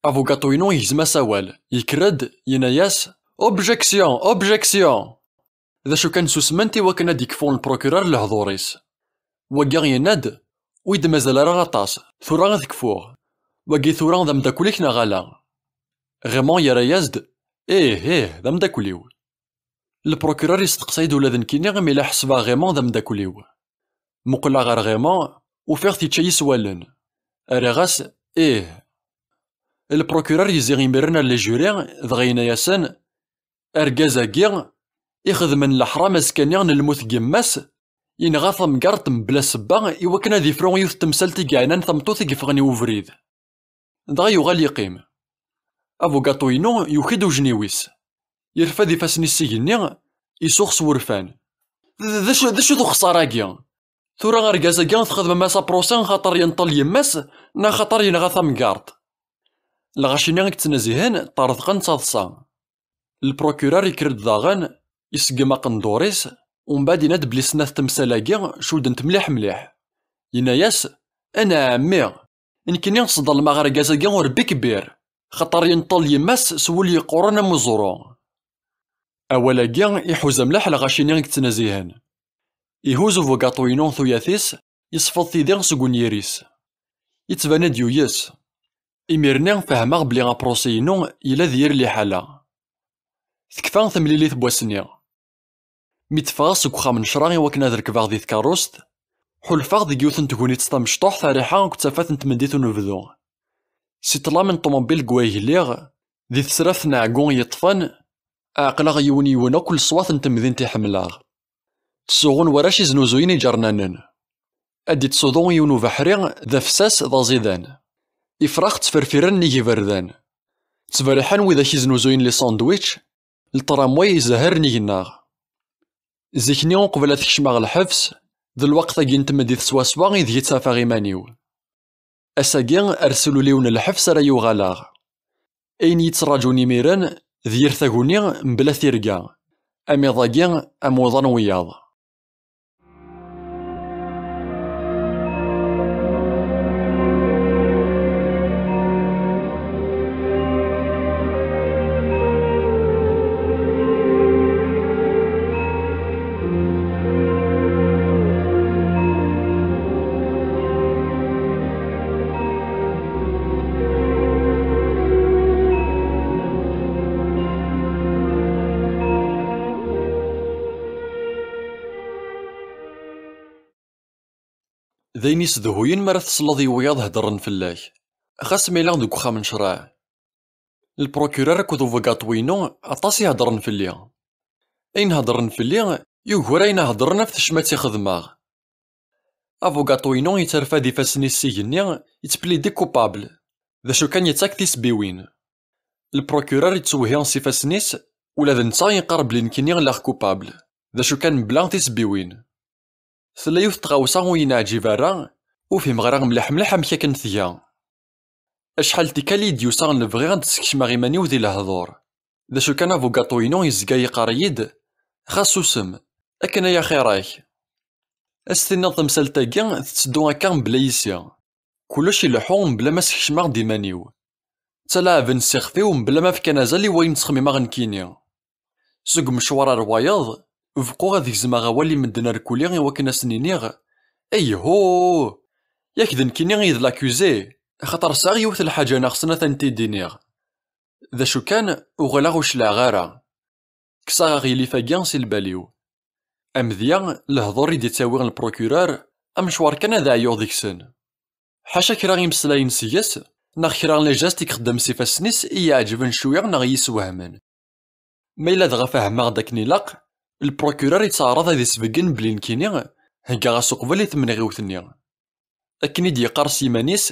Abugaṭu-inu yegzem-as awal, yekker-d, yenna-yas: "Objection! Objection!" D acu kan, susment i wakken ad d-ikfu lprukurar lehdur-is. Wagi yenna-d: "Ur yi-d-mazal ara aṭas, tura ad kfuɣ. Wagi tura d ameddakel-ik neɣ ala?" Raymond yerra-yas-d: "Ih, ih, d ameddakel-iw." Lprukurar yesteqsay-d ula d nekkini imi la ḥesbeɣ Raymond d ameddakel-iw. Muqleɣ ɣer Raymond, ufiɣ-t yečča-yi s wallen. Rriɣ-as: "Ih." Lprukurar yezzi imiren ar les jurés, dɣa yenna-yasen: "Argaz-agi ixedmen leḥram azekka-nni n lmut n yemma-s, yenɣa tamgerḍt mebla ssebba i wakken ad ifru yiwet n temsalt i yeɛnan tameṭṭut i yeffɣen i ubrid." Dɣa yuɣal yeqqim. Abugaṭu-inu yuki-d ujenniw-is. Yerfed ifassen-is s igenni, isuɣ s wurfan. "D d acu, d acu d uxeṣṣar-agi? Tura argaz-agi txedmem-as aprusi xaṭer yenṭel yemma-s, neɣ xaṭer yenɣa tamgerḍt?" Lɣaci-nni i yettnazihen ṭṭerḍqen d taḍsa. Lprukurar yekker-d daɣen, iseggem aqendur-is, umbeɛd yenna-d belli snat temsal-agi cuddent mliḥ mliḥ. Yenna-yas: "A nna ɛemmi, nekkini sḍelmeɣ argaz-agi urebbi kbir, xaṭer yenṭel yemma-s s wul yeqquren am uẓru." Awal-agi iḥuza mliḥ lɣaci-nni i yettnazihen. Ihuz ubugaṭu-inu tuyat-is, yesfeḍ tidi seg unyir-is. Yettban-d yuyes. Imir-nni fehmeɣ belli aprusi-inu yella d yir liḥala. Tekfa temlilit n wass-nni. Mi d-ffɣeɣ seg uxxam n ccṛeɛ i wakken ad rekbeɣ di tkeṛṛust, ḥulfaɣ deg yiwet n tegnit tamecṭuḥt rriḥa akked tafat n tmendit n unebdu. Si ṭṭlam n ṭumubil deg wayeg lliɣ, di tesraft n ɛeggu yeṭṭfen, ɛeqleɣ yiwen yiwen akk leṣwat n temdint i ḥemmleɣ. Ttsuɣun warrac iznuzuyen iǧernanen. Ad d-ittsuḍu yiwen ubeḥri d afessas d aẓidan. Ifrax ttferfiren nnig iberdan. Ttberriḥen widak iznuzuyen les sandwichs, lṭramway izehher nnig-nneɣ. Zik-nni uqbel ad kecmeɣ lḥebs, d lweqt-agi n tmeddit swaswa ideg i ttafeɣ iman-iw. Ass-agi, ar sulul-iw n lḥebs ara yuɣaleɣ. Ayen yettraǧun imiren, d yir taguni mebla tirga. Amiḍ-agi, am uḍan wiyaḍ. D ayen yesdehhuyen mi ara tesleḍ i wiyaḍ heddren fell-ak, xas ma yella deg uxxam n ccṛeɛ. Lprukurar akked ubugaṭu-inu aṭas i heddren fell-i. Ayen heddren fell-i yugar ayen heddren ɣef tecmat i xedmeɣ. Abugaṭu-inu yetterfad ifassen-is s igenni, yettplidi coupable. D acu kan, yettak tisebbiwin. Lprukurar yettwehhi s ifassen-is, ula d netta yeqqar belli nekkini lliɣ coupable. D acu kan, mebla tisebbiwin. Tella yiwet n tɣawsa ur yi-neɛǧib ara, ur fhimeɣ ara mliḥ mliḥ amek akken tga. Acḥal tikkal i d-yusa lebɣi ad d-ssekcmeɣ iman-iw di lehdur. D acu kan, abugaṭu-inu yezga yeqqar-iyi-d: "Xas susem, akken ay axir-ak." Ad s-tiniḍ tamsalt-agi tetteddu akka mebla yisi. Kullec ileḥḥu mebla ma ssekcmeɣ-d iman-iw. Ttalaɛben s ixef-iw mebla ma fkan azal i wayen ttxemmimeɣ nekkini. Seg umecwar ar wayeḍ, beqquɣ ad gezmeɣ awal i medden arkuli i wakken ad sen-iniɣ: "Ayhuh! Yak d nekkini i d l'accusé, axaṭer sɛiɣ yiwet n lḥaǧa neɣ snat ad n-t-id-iniɣ." D acu kan, uɣaleɣ ur celɛeɣ ara. Kkseɣ aɣilif-agi si lbal-iw. Amedya, lehdur i d-ittawi lprukurar, amecwar kan ad ɛyuɣ deg-sen. Ḥaca kra imeslayen seg-s, neɣ kra n les gestes i ixeddem s ifassen-is i yi-ɛeǧben cwiya neɣ i yi-swehmen. Ma yella dɣa fehmeɣ-d akken ilaq, lprukurar yettɛaraḍ ad isbeggen belli nekkini heggaɣ-as uqbel i temneɣiwt-nni. Akken i d-yeqqar s yiman-is: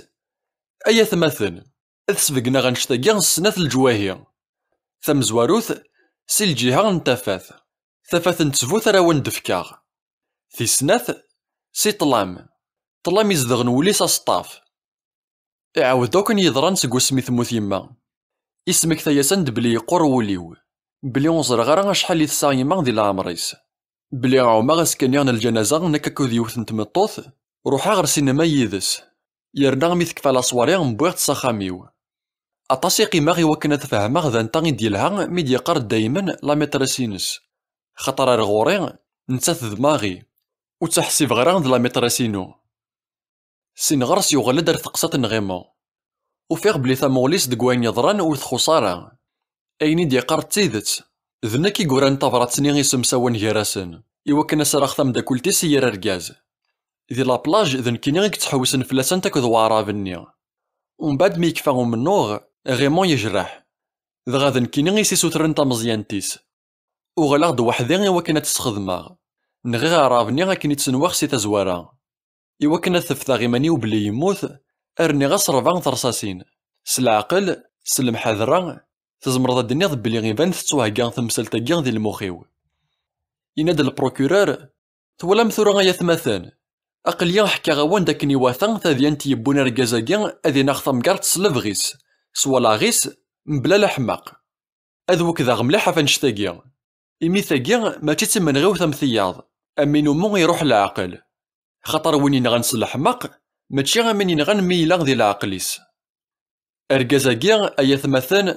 "Ay atmaten, ad sbegneɣ annect-agi s snat leǧwahi. Tamezwarut, si lǧiha n tafat, tafat n ttbut ara wen-d-fkeɣ. Tis snat, si ṭṭlam, ṭṭlam izedɣen wul-is aseṭṭaf." Iɛawed akk ayen yeḍran seg wasmi temmut yemma. Ismekta-yasen-d belli yeqqur wul-iw, belli ur ẓriɣ ara acḥal i tesɛa yemma di leɛmer-is. D belli ɛumaɣ azekka-nni n lǧanaza nekk akked yiwet n tmeṭṭut, ruḥeɣ ɣer sinema yid-s. Yerna mi tekfa la soirée, wwiɣ-tt s axxam-iw. Aṭas i qqimeɣ i wakken ad fehmeɣ d anta i d-yelha mi d-yeqqar daymen la maîtresse-ines. Xaṭer ar ɣur-i, nettat d Marie. Ur tt-ḥsibeɣ ara d la maîtresse-inu. Sin ɣer-s yuɣal-d ar teqsiṭ n Raymond. Ufiɣ belli tamuɣli-s deg wayen yeḍran ur txuṣṣ ara. Ayen i d-yeqqar d tidet. D nekk i yuran tabrat-nni isemsawen gar-asen, i wakken ad s-rreɣ tamdakkelt-is i yir argaz. Di la plage, d nekkini i yettḥewwsen fell-asent akked waɛrab-nni. Umbeɛd mi yekfa umennuɣ, Raymond yejreḥ. Dɣa d nekkini i s-isutren tameẓyant-is. Uɣaleɣ-d weḥd-i i wakken ad tt-sxedmeɣ. Nɣiɣ aɛrab-nni akken i tt-nwiɣ si tazwara. I wakken ad ffteɣ iman-iw belli yemmut, rniɣ-as rebɛa terṣasin. S leɛqel, s lemḥadra, tzemreḍ ad d-tiniḍ belli iban tettuhegga temsalt-agi di lmux-iw. Yenna-d lprokirur: "Twalam tura ay atmaten? Aql-iyi ḥkiɣ-awen-d akken iwata tadyant yewwin argaz-agi ad inaɣ tamgerḍt s lebɣi-s, s wallaɣ-is, mebla leḥmaq. Ad wekdeɣ mliḥ ɣef annect-agi. Imi tagi mačči d timenɣiwt am tiyaḍ, am win umi iruḥ leɛqel. Xaṭer win inɣan s leḥmaq, mačči am win inɣan mi yella di leɛqel-is." Argaz-agi, ay atmaten,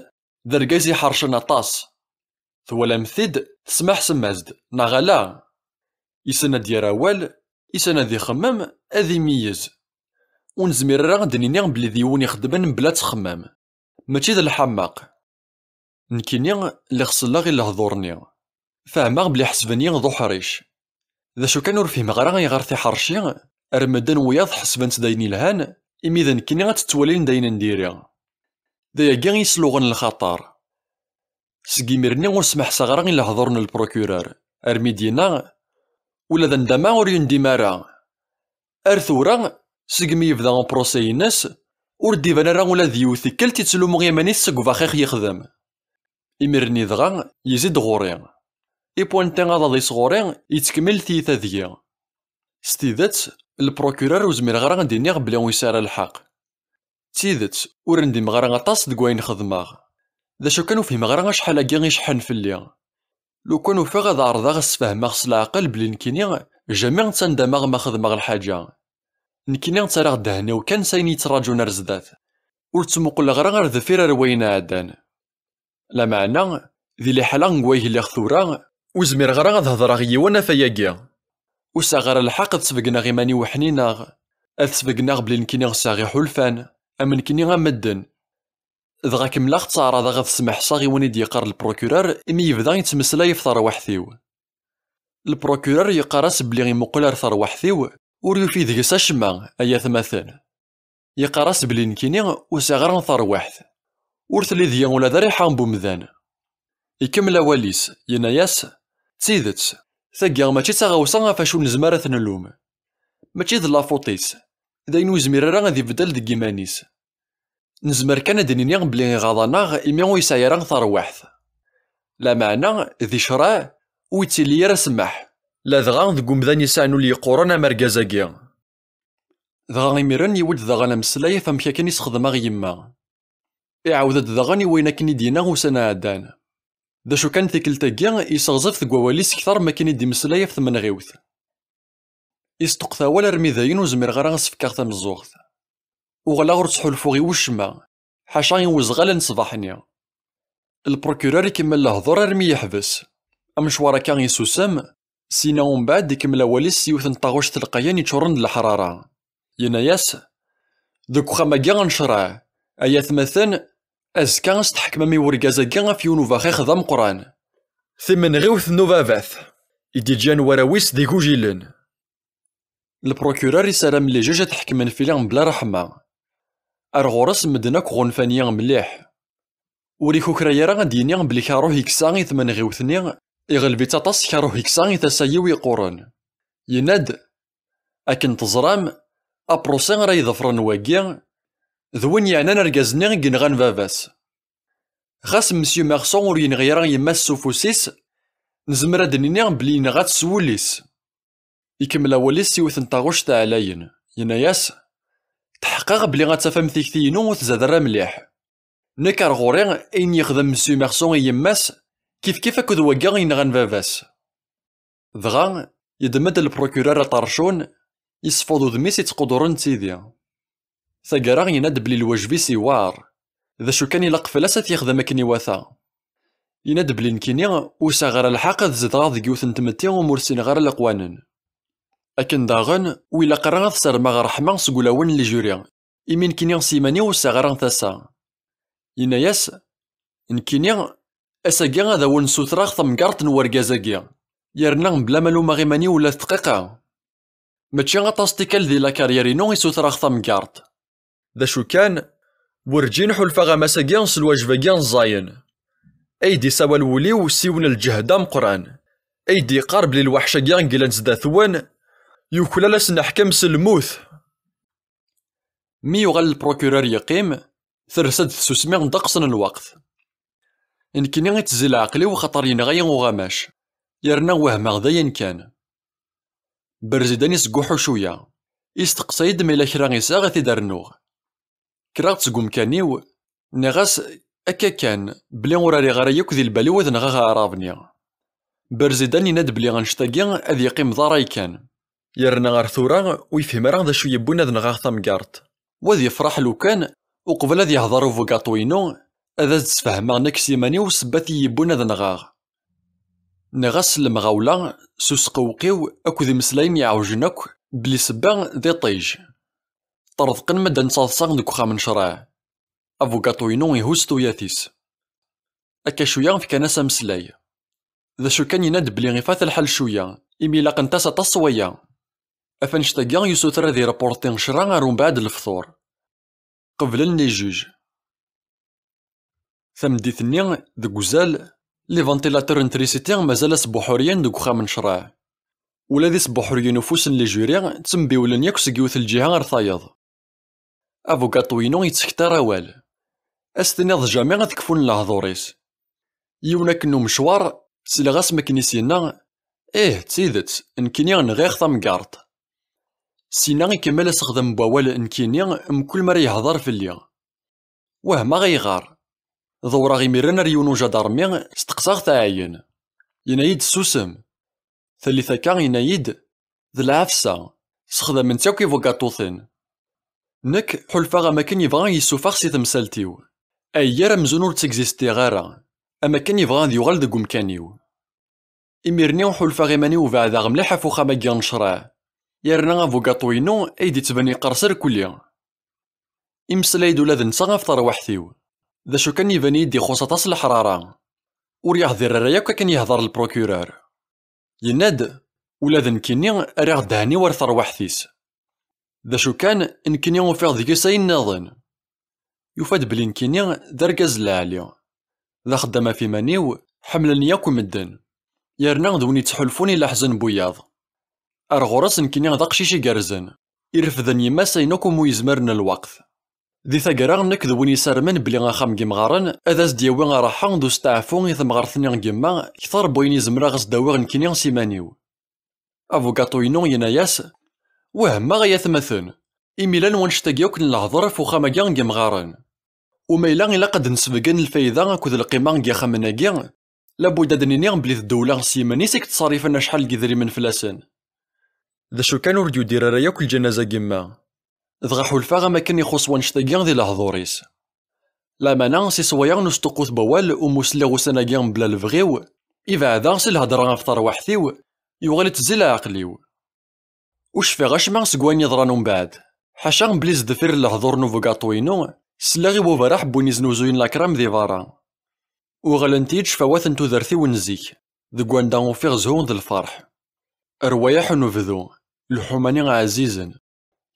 d argaz iḥercen aṭas. Twalam-t-id, tesmeḥsem-as-d, neɣ ala? Issen ad d-yerr awal, issen ad ixemmem, ad imeyyez. Ur nezmir ara ad d-nini belli d yiwen ixeddmen mebla ttxemmam. Mačči d lḥemmeq. Nekkini, lliɣ selleɣ i lehdur-nni. Fehmeɣ belli ḥesben-iyi d uḥric. D acu kan, ur fhimeɣ ara ayɣer tiḥerci ar medden wiyaḍ ḥesben-tt d ayen ilhan, imi d nekkini ad tt-ttwalin d ayen n diri. D ayagi i yesluɣen lxaṭer. Seg imir-nni ur smeḥsaɣ ara i lehdur n lprokirur, armi d-yenna: "Ula d andama ur yundim ara." Ar tura, segmi yebda uprusay-ines, ur d-iban ara ula d yiwet tikkelt ittlumu iman-is seg ubaxix yexdem. Imir-nni dɣa, yezzi-d ɣur-i. Ipwanti aḍad-is ɣur-i, yettkemmil tiyita deg-i. S tidet, lprokirur ur zmireɣ ara ad d-iniɣ belli ur yesɛi ara lḥeqq. D tidet, ur ndimeɣ ara aṭas deg wayen xedmeɣ. D acu kan, ur fhimeɣ ara acḥal-agi i ceḥḥen fell-i. Lukan ufiɣ ad ɛerḍeɣ ad sfehmeɣ s leɛqel belli nekkini jamais ttandamaɣ ma xedmeɣ lḥaǧa. Nekkini ttarraɣ ddehn-iw kan s ayen yettraǧun ar zdat. Ur ttmuquleɣ ara ar deffir ar wayen ɛeddan. Lameɛna, di liḥala n wayeg lliɣ tura, ur zmireɣ ara ad hedreɣ i yiwen ɣef wayagi. Ur sɛiɣ ara lḥeqq ad sbegneɣ iman-iw ḥnineɣ, ad sbegneɣ belli nekkini sɛiɣ iḥulfan, am nekkini am medden. Dɣa kemmleɣ ttaɛraḍeɣ ad smeḥseɣ i win i d-yeqqar lprokirur imi yebda yettmeslay ɣef terwiḥt-iw. Lprokirur yeqqar-as belli imuqel ar terwiḥt-iw, ur yufi deg-s acemma, ay atmaten. Yeqqar-as belli nekkini ur sɛiɣ ara tarwiḥt. Ur telli deg-i ula d ariḥa n wemdan. Ikemmel awal-is, yenna-yas: "D tidet, tagi mačči d taɣawsa ɣef acu nezmer ad t-nlum. Mačči d lafuṭ-is, d ayen ur yezmir ara ad ibeddel deg yiman-is. Nezmer kan ad d-nini belli iɣaḍ-aneɣ imi ur yesɛi ara tarwiḥt. Lameɛna, di ccreɛ, ur yettili ara ssmaḥ, ladɣa deg umdan yesɛan ul yeqquren am argaz-agi." Dɣa imiren yewwi-d daɣen ameslay ɣef amek akken i s-xedmeɣ yemma. Iɛawed-d daɣen i wayen akken i d-yenna ussan iɛeddan. D acu kan, tikkelt-agi, yesseɣzef deg wawal-is kter mi akken i d-imeslay ɣef tmenɣiwt. Yesṭuqet awal armi dayen ur zmireɣ ara ad s-fkeɣ tameẓẓuɣt. Uɣaleɣ ur ttḥulfuɣ i wacemma, ḥaca i uzɣal n ṣṣbeḥ-nni. Lprokirur ikemmel lehdur armi yeḥbes. Amecwar akka isusem, sina umbeɛd ikemmel awal-is s yiwet n taɣuct telqayen yeččuren d leḥrara. Yenna-yas: "Deg uxxam-agi n ccreɛ, ay atmaten, azekka ad s-tḥekmem i urgaz-agi ɣef yiwen ubaxix d ameqqran. Timenɣiwt n ubabat, i d-iǧǧan warraw-is d igujilen." Lprokirur yessaram les juges ad ḥekmen fell-i mebla ṛṛeḥma. Ar ɣur-s medden akk ɣunfan-iyi mliḥ. Ur ikukra ara ad d-yini belli karuh yeksa i tmenɣiwt-nni, iɣleb-itt aṭas karuh yeksa i tasa-iw yeqquren. Yenna-d: "Akken teẓram, aprusi ara iḍefren wagi, d win yeɛnan argaz-nni i yenɣan baba-s. Ɣas Monsieur Merson ur yenɣi ara yemma-s s ufus-is, nezmer ad d-nini belli yenɣa-tt s wul-is." Ikemmel awal-is s yiwet n taɣuct ɛlayen, yenna-yas: "Tḥeqqeɣ belli ad tafem tikti-inu ur tzad ara mliḥ. Nekk ar ɣur-i, ayen yexdem Monsieur Merson i yemma-s, kifkif akked wagi yenɣan baba-s." Dɣa, yeddem-d lprukurar aṭercun, yesfeḍ udem-is ittquduren d tidi. Taggara yenna-d belli lwajeb-is iwɛer. D acu kan ilaq fell-as ad t-yexdem akken iwata. Yenna-d belli nekkini ur sɛiɣ ara lḥeqq ad zedɣeɣ deg yiwet n tmetti umi ur ssineɣ ara leqwanen. Akken daɣen, ur ilaq ara ad ssermeɣ ṛṛeḥma seg ulawen n lijuri, imi nekkini s yiman-iw ur sɛiɣ ara tasa. Yenna-yas, nekkini, ass-agi ad awen-ssutreɣ tamgerḍt n wergaz-agi, yerna mebla ma lumeɣ iman-iw ula d dqiqa. Mačči aṭas tikkal di lakaryar-inu i ssutreɣ tamgerḍt. D acu kan, werǧin ḥulfaɣ am ass-agi s lwajeb-agi ẓẓayen. Ay d-isawal wul-iw s yiwen n lǧehd ameqqran. Ay d-yeqqar belli lweḥc-agi i yellan zdat-wen, yuklal ad s-neḥkem s lmut. Mi yuɣal lprukurar yeqqim, tersa-d tsusmi ddeqs n lweqt. Nekkini ittezzi leɛqel-iw xaṭer yenɣa-yi uɣamac, yerna wehmeɣ d ayen kan. Berzidan isguḥu cwiya, isteqsay-d ma yella kra i sɛiɣ ad t-id-rnuɣ. Kkreɣ-d seg umkan-iw, nniɣ-as, akka kan, belli ur rriɣ ara yakk di lbal-iw ad nɣeɣ aɛrab-nni. Berzidan yenna-d belli annect-agi ad yeqqim d ṛṛay kan. Yerna ar tura ur yefhim ara d acu yewwin ad nɣeɣ tamgerḍt. U ad yefṛeḥ lukan, uqbel ad yehḍeṛ ubugaṭu-inu, ad as-d-sfehmeɣ nekk s yiman-iw ssebbat i yi-yewwin ad nɣeɣ. Nniɣ-as s lemɣawla, s usqewqiw akked imeslayen iɛewjen akk, belli ssebba d iṭij. Ṭṭerḍqen medden d taḍsa deg uxxam n ccṛeɛ. Abugaṭu-inu ihuz tuyat-is. Akka cwiya fkan-as ameslay. D acu kan yenna-d belli ifat lḥal cwiya, imi ilaqent-as aṭas s waya. Af annect-agi yusuter ad irapurṭi ccṛeɛ ar umbeɛd lefṭur. Qeblen les juges. Tameddit-nni, deg uzal, les ventilateurs n trisiti mazal asbuḥuriyen deg uxxam n ccṛeɛ. Ula d isbuḥuriyen ufus n les jurys ttembiwlen yakk seg yiwet lǧiha ar tayeḍ. Abugaṭu-inu yettektar awal. Ad s-tiniḍ jamais ad kfun lehdur-is. Yiwen akken umecwar, sliɣ-as makken i s-yenna, ih, d tidet, nekkini nɣiɣ tamgerḍt. Sina ikemmel asexdem n wawal nekkini mkul mi ara yehḍer fell-i. Wehmeɣ ayɣer. Ḍewreɣ imiren ar yiwen ujadarmi, steqsaɣ-t aɛeyyen. Yenna-yi-d ssusem. Tallit akka yenna-yi-d, d lɛefsa, sexdamen-tt akk ibugaṭuten. Nekk ḥulfaɣ am akken yebɣa yessufeɣ si temsalt-iw. Ayyir amzun ur ttegzistiɣ ara, am akken yebɣa ad yuɣal deg umkan-iw. Imir-nni ḥulfaɣ iman-iw beɛdeɣ mliḥ ɣef uxxam-agi n ccṛeɛ, yerna abugaṭu-inu ay d-yettban yeqqers irkelli. Imeslay-d ula d netta ɣef terwiḥt-iw. D acu kan, iban-iyi-d ixuṣ aṭas leḥrara. Ur yeḥdir ara yakk akken yehder lprukurar. Yenna-d, ula d nekkini rriɣ ddehn-iw ar terwiḥt-is. D acu kan, nekkini ufiɣ deg-s ayen nniḍen. Yufa-d belli nekkini d argaz n lɛali. D axeddam ɣef iman-iw, ḥemmlen-iyi akk medden. Yerna d win yettḥulfun i leḥzen n wiyaḍ. Ar ɣur-s nekkini d aqcic igerrzen, irefden yemma-s ayen akk umi yezmer n lweqt. Di taggara, nekk d win yessarmen belli axxam n yimɣaren ad as-d-yawi ṛṛaḥa d usteɛfu i temɣart-nni n yemma, kter n wayen i zemreɣ ad s-d-awiɣ nekkini s iman-iw. Abugaṭu-inu yenna-yas, wehmeɣ ay atmaten, imi llan wannect-agi akk n lehdur ɣef uxxam-agi n yimɣaren. U ma yella ilaq ad d-nesbeggen lfayda akked lqima n yixxamen-agi, labud ad d-nini belli d ddewla s yiman-is i yettṣerrifen acḥal n yidrimen fell-asen. D acu kan, ur d-yudir ara yakk lǧanaza n yemma. Dɣa ḥulfaɣ am akken ixuṣ wannect-agi di lehdur-is. Lameɛna, si ṣṣwaya n usṭuqqut n wawal umi sliɣ ussan-agi mebla lebɣi-w, ibeɛda si lhedra ɣef terwiḥt-iw, yuɣal ittezzi leɛqel-iw. Ur cfiɣ acemma seg wayen yeḍran umbeɛd, ḥaca belli sdeffir lehdur n ubugaṭu-inu, sliɣ i webaraḥ n win iznuzuyen lakram di berra. Uɣalent-iyi-d ccfawat n tudert-iw n zik, deg wanda ufiɣ zzhu d lferḥ. Rwayeḥ n unebdu, lḥuma-nni ɛzizen,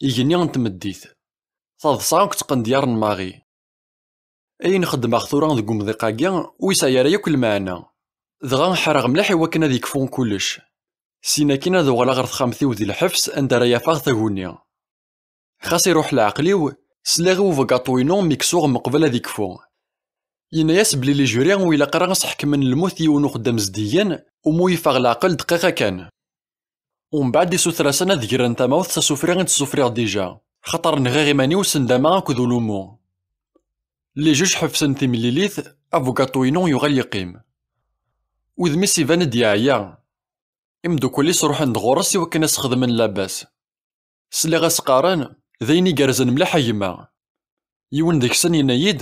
igenni n tmeddit, taḍsa akked tqendyar n Marie. Ayen xeddmeɣ tura deg umḍiq-agi ur yesɛi ara yakk lmeɛna. Dɣa ḥareɣ mliḥ i wakken ad yekfu kullec. Syin akkin ad uɣaleɣ ɣer texxamt-iw di lḥebs anda ara afeɣ taguni. Xas iruḥ leɛqel-iw, sliɣ i ubugaṭu-inu mi yessuɣ meqbel ad yekfu. Yenna-yas belli les jurys ur ilaq ara ad s-ḥekmen lmut i yiwen uxeddam zeddigen, umi yeffeɣ leɛqel dqiqa kan. Umbeɛd isuter-asen ad gren tamawt s asufri i tt-ssufriɣ dija, xaṭer nɣiɣ iman-iw s ndama akked ulumu. Les juges ḥebsen timlilit, abugaṭu-inu yuɣal yeqqim. Udem-is iban-d yeɛya. Imdukal-is ruḥen-d ɣur-s i wakken ad s-xedmen labas. Sliɣ-as qqaren: "D ayen igerrzen mliḥ a gma." Yiwen deg-sen yenna-yi-d: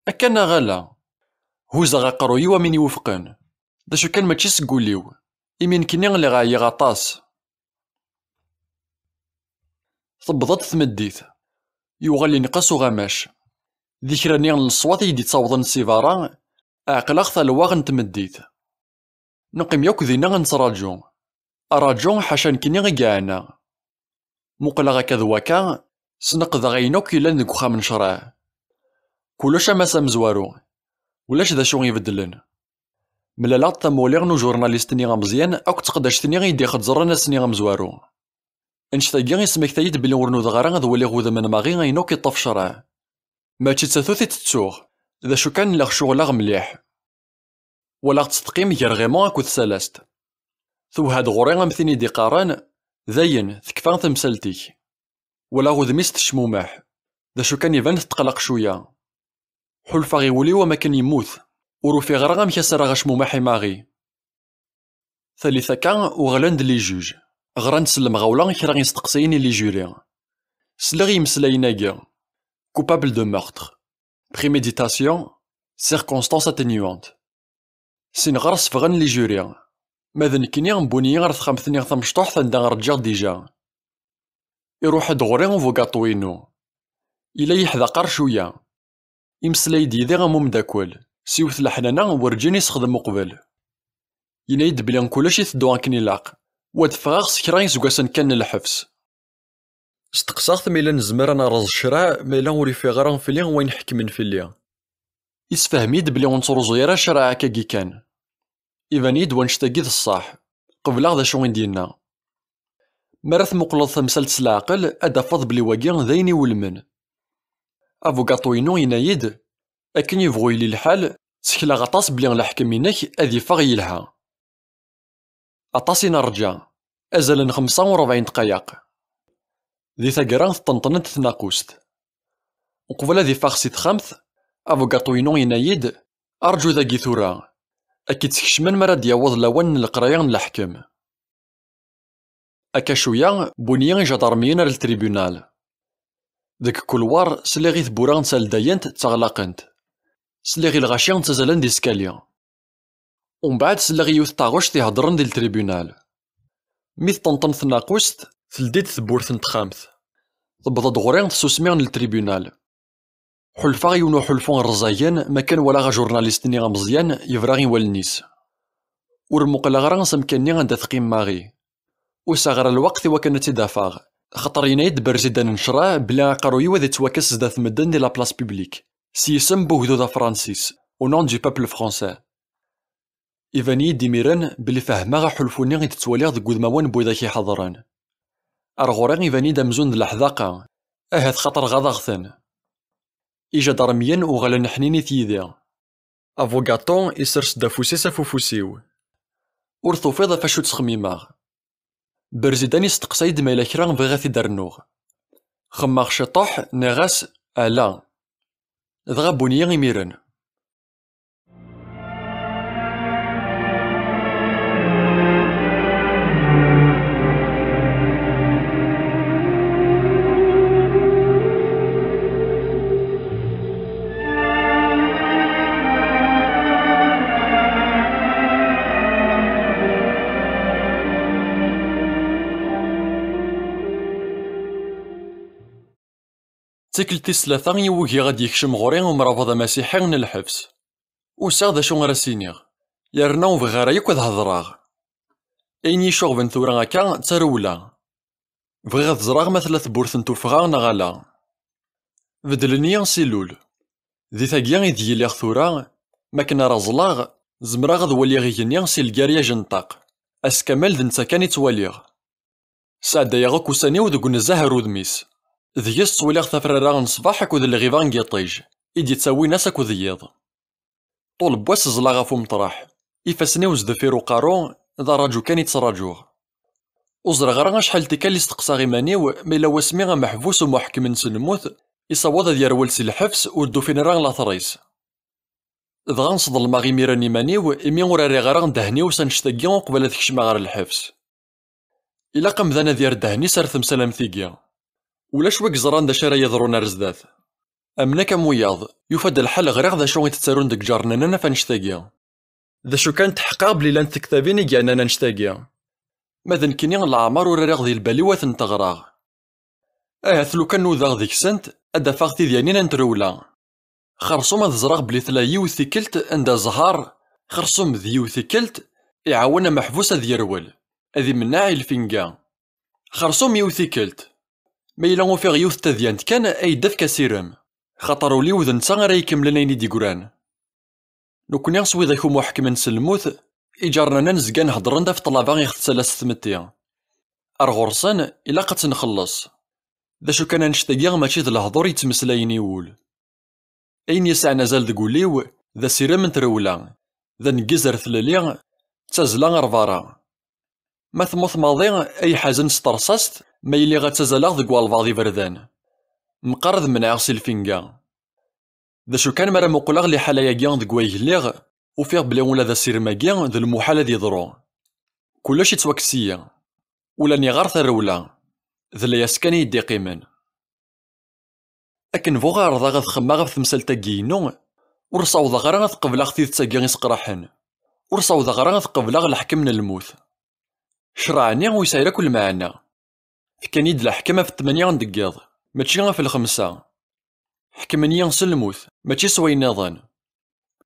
"Akka neɣ ala?" Huzaɣ aqerruy-iw am win iwufqen. D acu kan, mačči seg wul-iw, imi nekkni lliɣ ɛyiɣ aṭas. Tewweḍ-d tmeddit. Yuɣal ineqqes uɣamac. Di kra-nni n leṣwat i yi-d-ittawḍen si berra, ɛeqleɣ talwaɣ n tmeddit. Neqqim yakk dinna nettraǧu. Ṛaǧu ḥaca nekkni i yeɛna. Muqleɣ akka d wakka, sneqdeɣ ayen akk yellan deg uxxam n ccṛeɛ. Kullec am ass amezwaru. Ulac d acu ibeddlen. Mlaleɣ-d tamuɣli n ujurnalist-nni ameẓyan akked teqdact-nni i yi-d-ixeẓẓren ass-nni amezwaru. Annect-agi yesmektay-d belli ur nudaɣ ara ad waliɣ udem n Marie ayen akk iṭṭef ccṛeɛ. Mačči d tatut i tettuɣ, d acu kan, lliɣ cuɣleɣ mliḥ. Walaɣ-tt teqqim gar Raymond akked Salast. Tewha-d ɣur-i am tin i d-iqqaren: "Dayen, tekfa temsalt-ik." Walaɣ udem-is tecmumeḥ. D acu kan, iban tetqelleq cwiya. Ḥulfaɣ i wul-iw am akken yemmut. Ur ufiɣ ara amek as-rreɣ acmumeḥ i Marie. Talit akka, uɣalen-d les juges. Ɣran-d s lemɣawla kra isteqsayen i les jurés. Sliɣ i yimeslayen-agi: "Coupable de meurtre, préméditation, circonstances atténuantes." Sin ɣer-s ffɣen les jurés. Ma d nekkni, wwin-iyi ɣer texxamt-nni tamecṭuḥt anda ṛǧiɣ déjà. Iruḥ-d ɣur-i ubugaṭu-inu. Yella yeḥdaqer cwiya. Imeslay-d yid-i am umeddakel, s yiwet leḥnana werǧin i sexdem uqbel. Yenna-yi-d belli kullec iteddu akken ilaq, wa d-ffɣeɣ s kra iseggasen kan n lḥebs. Steqsaɣ-t ma yella nezmer ad nerreẓ ccreɛ, ma yella ur yeffiɣ ara fell-i wayen ḥekmen fell-i. Isfehhem-iyi-d belli ur nettruẓu ara ccreɛ akkagi kan. Iban-iyi-d wannect-agi d ṣṣeḥ. Qebleɣ d acu i d-yenna. Mi ara tmuqleḍ tamsalt s leɛqel, ad d-tafeḍ belli wagi d ayen iwulmen. Abugaṭu-inu yenna-yi-d: "Akken yebɣu yili lḥal, ttekleɣ aṭas belli leḥkem-inek ad yeffeɣ yelha." Aṭas i nerǧa, azal n xemsa u rebɛin dqayeq. Di taggara, teṭṭenṭen-d tnaqust. Uqbel ad iffeɣ si texxamt, abugaṭu-inu yenna-yi-d: "Arǧu dagi tura, ad k-id-skecmen mi ara d-yaweḍ lawan n leqraya n leḥkem." Akka cwiya, wwin-iyi ijadarmiyen ar ltribunal. Deg kulwar, sliɣ i tewwura n taldayent ttaɣlaqent. Sliɣ i lɣaci ttazzalen di skali. Umbeɛd, sliɣ i yiwet n taɣect iheddren di ltribunal. Mi teṭṭenṭen tnaqust, teldi-d tewwurt n texxamt. Tewweḍ-d ɣur-i tsusmi n ltribunal. Ḥulfaɣ yiwen uḥulfu rẓagen, makken walaɣ ajurnalist-nni ameẓyan yebra i wallen-is. Ur muqleɣ ara s amkan-nni anda teqqim Marie. Usiɣ ara lweqt i wakken ad tt-id-afeɣ, axaṭer yenna-yi-d berzidan n ccreɛ belli aqerruy-iw ad ittwakkes zdat medden di la place publique, s yisem n ugdud afransis, au nom du peuple français. Iban-iyi-d imiren belli fehmeɣ aḥulfu-nni i d-ttwaliɣ deg wudmawen n widak iḥeḍren. Ar ɣur-i iban-iyi-d amzun d leḥdaqa, ahat xaṭer ɣaḍeɣ-ten. Ijadarmiyen uɣalen ḥninit yid-i. Abugaṭu isers-d afus-is ɣef ufus-iw. Ur tufiḍ ɣef acu ttxemmimeɣ. Berzidan isteqsay-d ma yella kra bɣiɣ ad t-id-rnuɣ. Xemmeɣ ciṭuḥ, nniɣ-as: "Ala." Dɣa wwin-iyi imiren. D tikkelt tis tlata i ugiɣ ad d-yekcem ɣur-i umrabeḍ amasiḥi n lḥebs. Usiɣ d acu ara s-iniɣ, yerna ur bɣiɣ ara yakk ad hedreɣ. Ayen i yi-icuɣben tura akka d tarewla. Bɣiɣ ad ẓreɣ ma tella tewwurt n tuffɣa neɣ ala. Beddlen-iyi si lul. Di tagi i deg lliɣ tura, mi akken ara ẓẓleɣ, zemreɣ ad waliɣ igenni si lgaryaj n ṭṭaq. Ass kamel d netta kan i ttwaliɣ. Sɛeddayeɣ akk ussan-iw deg unezzeh ar udem-is. Deg-s ttwaliɣ tafrara n ṣṣbeḥ akked lɣiba n yiṭij, i d-yettawin ass akked yiḍ. Ṭul n wass ẓẓleɣ ɣef umeṭreḥ. Ifassen-iw sdeffir uqerru, d ṛṛaǧu kan i ttraǧuɣ. Ur ẓriɣ ara acḥal tikkal i steqsaɣ iman-iw ma yella wasmi ameḥbus umuḥkem-nnes n lmut isaweḍ ad yerwel si lḥebs ur d-ufin ara later-is. Dɣa sḍelmeɣ imiren iman-iw imi ur rriɣ ara ddehn-iw s annect-agi uqbel ad kecmeɣ ɣer lḥebs. Ilaq amdan ad yerr ddehn-is ar temsal am tigi. Ulac wi yeẓran d acu ara yeḍrun ar zdat. Am nekk am wiyaḍ, yufa-d lḥal ɣriɣ d acu i tettarun deg iǧarnanen af annect-agi. D acu kan, tḥeqqeɣ belli llant tektabin i yernan annect-agi. Ma d nekkini, leɛmer ur rriɣ di lbal-iw ad tent-ɣreɣ. Ahat lukan nudaɣ deg-sent, ad d-afeɣ tidyanin n trewla. Xersum ad ẓreɣ belli tella yiwet tikkelt anda zzher, xersum d yiwet tikkelt, iɛawen ameḥbus ad yerwel, ad imenneɛ i lfinga. Xersum yiwet tikkelt. Ma yella ufiɣ yiwet tadyant kan, ay d-afk asirem, xaṭer ul-iw d netta ara ikemmlen ayen i d-yeggran. Nekkni s widak umi ḥekmen s lmut, iǧarnanen zgan heddren ɣef ṭṭlaba i ɣ-tettala s tmetti. Ar ɣur-sen, ilaq ad tt-nxelleṣ. D acu kan, annect-agi mačči d lehdur yettmeslayen i wul. Ayen yesɛan azal deg wul-iw, d asirem n trewla, d aneggez ar tlelli, d tazzla ar berra. Ma temmut maḍi, ay ḥazen s terṣast, ma iliɣ ad ttazaleɣ deg walbeɛḍ iberdan. Meqqar ad menɛeɣ si lfinga. D acu kan, mi ara muqleɣ liḥala-agi deg wayeg lliɣ, ufiɣ belli ula d asirem-agi d lmuḥal ad yeḍru. Kullec yettwakkes-iyi. Ula niɣer tarewla. D layas kan i yi-d-iqqimen. Akken bɣuɣ ɛerḍeɣ ad xemmeɣ ɣef temsalt-agi-inu, ur ssawḍeɣ ara ad qebleɣ tidet-agi iseqraḥen. Ur ssawḍeɣ ara ad qebleɣ leḥkem n lmut. Ccreɛ-nni ur yesɛi ara akk lmeɛna. Fkan-iyi-d leḥkem ɣef ttmanya n deg yiḍ, mačči ɣef lxemsa. Ḥekmen-iyi s lmut, mačči s wayen nniḍen.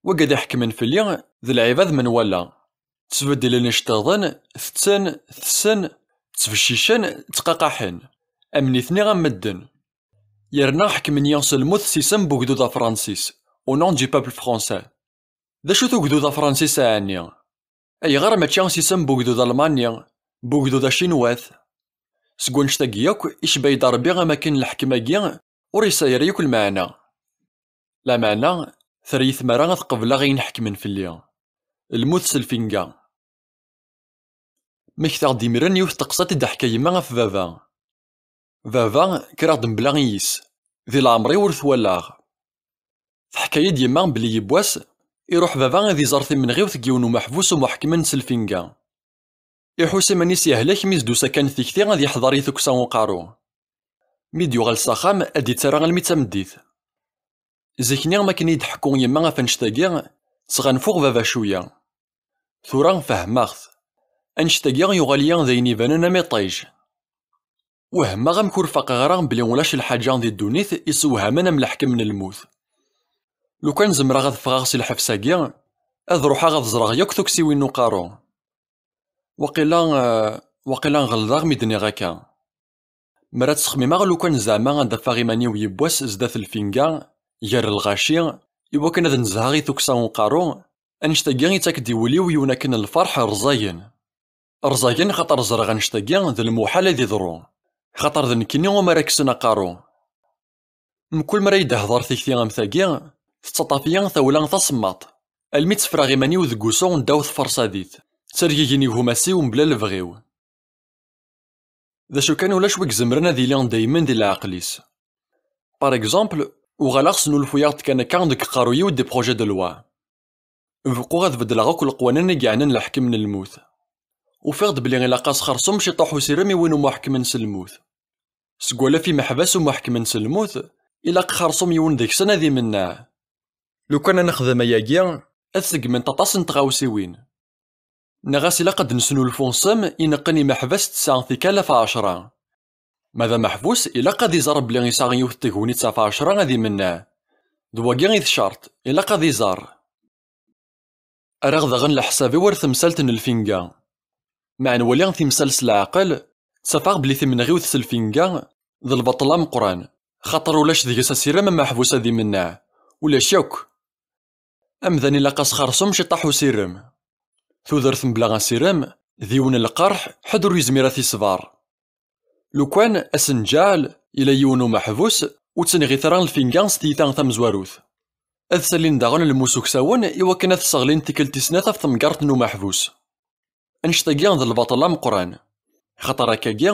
Wigad iḥekmen fell-i d lɛibad menwala. Ttbeddilen iceṭṭiḍen, tetten, tessen, ttbeccicen, ttqaqaḥen. Am nitni am medden. Yerna ḥekmen-iyi s lmut s isem n ugdud afransis, au nom du peuple français. D acu-t ugdud afransis ɛni? Ayɣer mačči s isem n ugdud almani, n ugdud acinwat? Seg wannect-agi yakk, icba-yi-d Ṛebbi am akken leḥkem-agi ur yesɛi ara yakk lmeɛna. Lameɛna, terra-yi tmara ad qebleɣ ayen ḥekmen fell-i. Lmut s lfinga. Mmektaɣ-d imiren yiwet teqsiṭ i d-teḥka yemma ɣef baba. Baba, kkreɣ-d mebla iyis. Di leɛmer-iw ur t-walaɣ. Teḥka-yi-d yemma belli yiwwas, iruḥ baba ad iẓer timenɣiwt deg yiwen umeḥbus umuḥekmen s lfinga. Iḥuss iman-is yehlek mi s-d-tusa kan tikti ad yeḥḍer i tukksa uqerru. Mi d-yuɣal s axxam, ad d-ittarra almi d tameddit. Zik-nni, mi akken i d-tḥekku yemma ɣef annect-agi, ttɣanfuɣ baba cwiya. Tura fehmeɣ-t. Annect-agi yuɣal-iyi d ayen ibanen am iṭij. Wehmeɣ amek ur faqeɣ ara belli ulac lḥaǧa di ddunit isewhamen am leḥkem n lmut. Lukan zemreɣ ad ffɣeɣ si lḥebs-agi, ad ruḥeɣ ad ẓreɣ yakk tuksiwin n uqerru. Waqila, eh, waqila ɣelḍeɣ mi d-nniɣ akka. Mi ara ttxemmimeɣ lukan zeɛma ad d-afeɣ iman-iw yiwwas zdat lfinga, gar lɣaci, iwakken ad nezheɣ i tukksa n uqerru, annect-agi ittak-d i wul-iw yiwen akken lferḥ rẓagen. Rẓagen xaṭer ẓriɣ annect-agi d lmuḥal ad iḍru, xaṭer d nekkini umi ara kksen aqerru. Mkul mi ara yi-d-tehḍer tikti am tagi, tettaṭṭaf-iyi tawla tasemmaḍt, almi tteffreɣ iman-iw deg wusu ddaw tferṣadit, ttergigin igumma-s-iw mebla lebɣi-w. D acu kan, ulac wi izemren ad iliɣ daymen di leɛqel-is. Par exemple, uɣaleɣ snulfuyeɣ-d kan akka deg uqerruy-iw des projets de loi. Bquɣ ad beddleɣ akk leqwanen i yeɛnan leḥkem n lmut. Ufiɣ-d belli ilaq asxersum ciṭuḥ usirem i win umuḥekmen s lmut. Seg walaf imeḥbas umuḥekmen s lmut, ilaq xersum yiwen deg-sen ad imenneɛ. Lukan ad nexdem ayagi, ad seggment aṭas n tɣawsiwin. Neɣ as ilaq ad nesnulfu ssem ineqqen imeḥbas tesɛa tikkal ɣef ɛecra. Ma d ameḥbus, ilaq ad iẓer belli yesɛa yiwet tegnit ɣef ɛecra ad imenneɛ. D wagi i d ccerṭ, ilaq ad iẓer. Rriɣ daɣen leḥsab-iw ar temsalt n lfinga. Ma nwali timsal s leɛqel, ttafeɣ belli timenɣiwt s lfinga d lbaṭel ameqqran, xaṭer ulac deg-s asirem ameḥbus ad imenneɛ, ulac yakk. Amdan ilaq-as xersum ciṭṭaḥ usirem. Tudert mebla asirem, d yiwen lqerḥ, ḥedd ur yezmir ad t-isber. Lukan, asenǧaɛel, ila yiwen umeḥbus, ur ttnɣit ara lfinga s tyita tamezwarut. Ad salin daɣen lmus uksawen iwakken ad sseɣlin tikkelt tis snat ɣef temgerḍt n umeḥbus. Annect-agi d lbaṭel ameqqran. Xaṭer akkagi,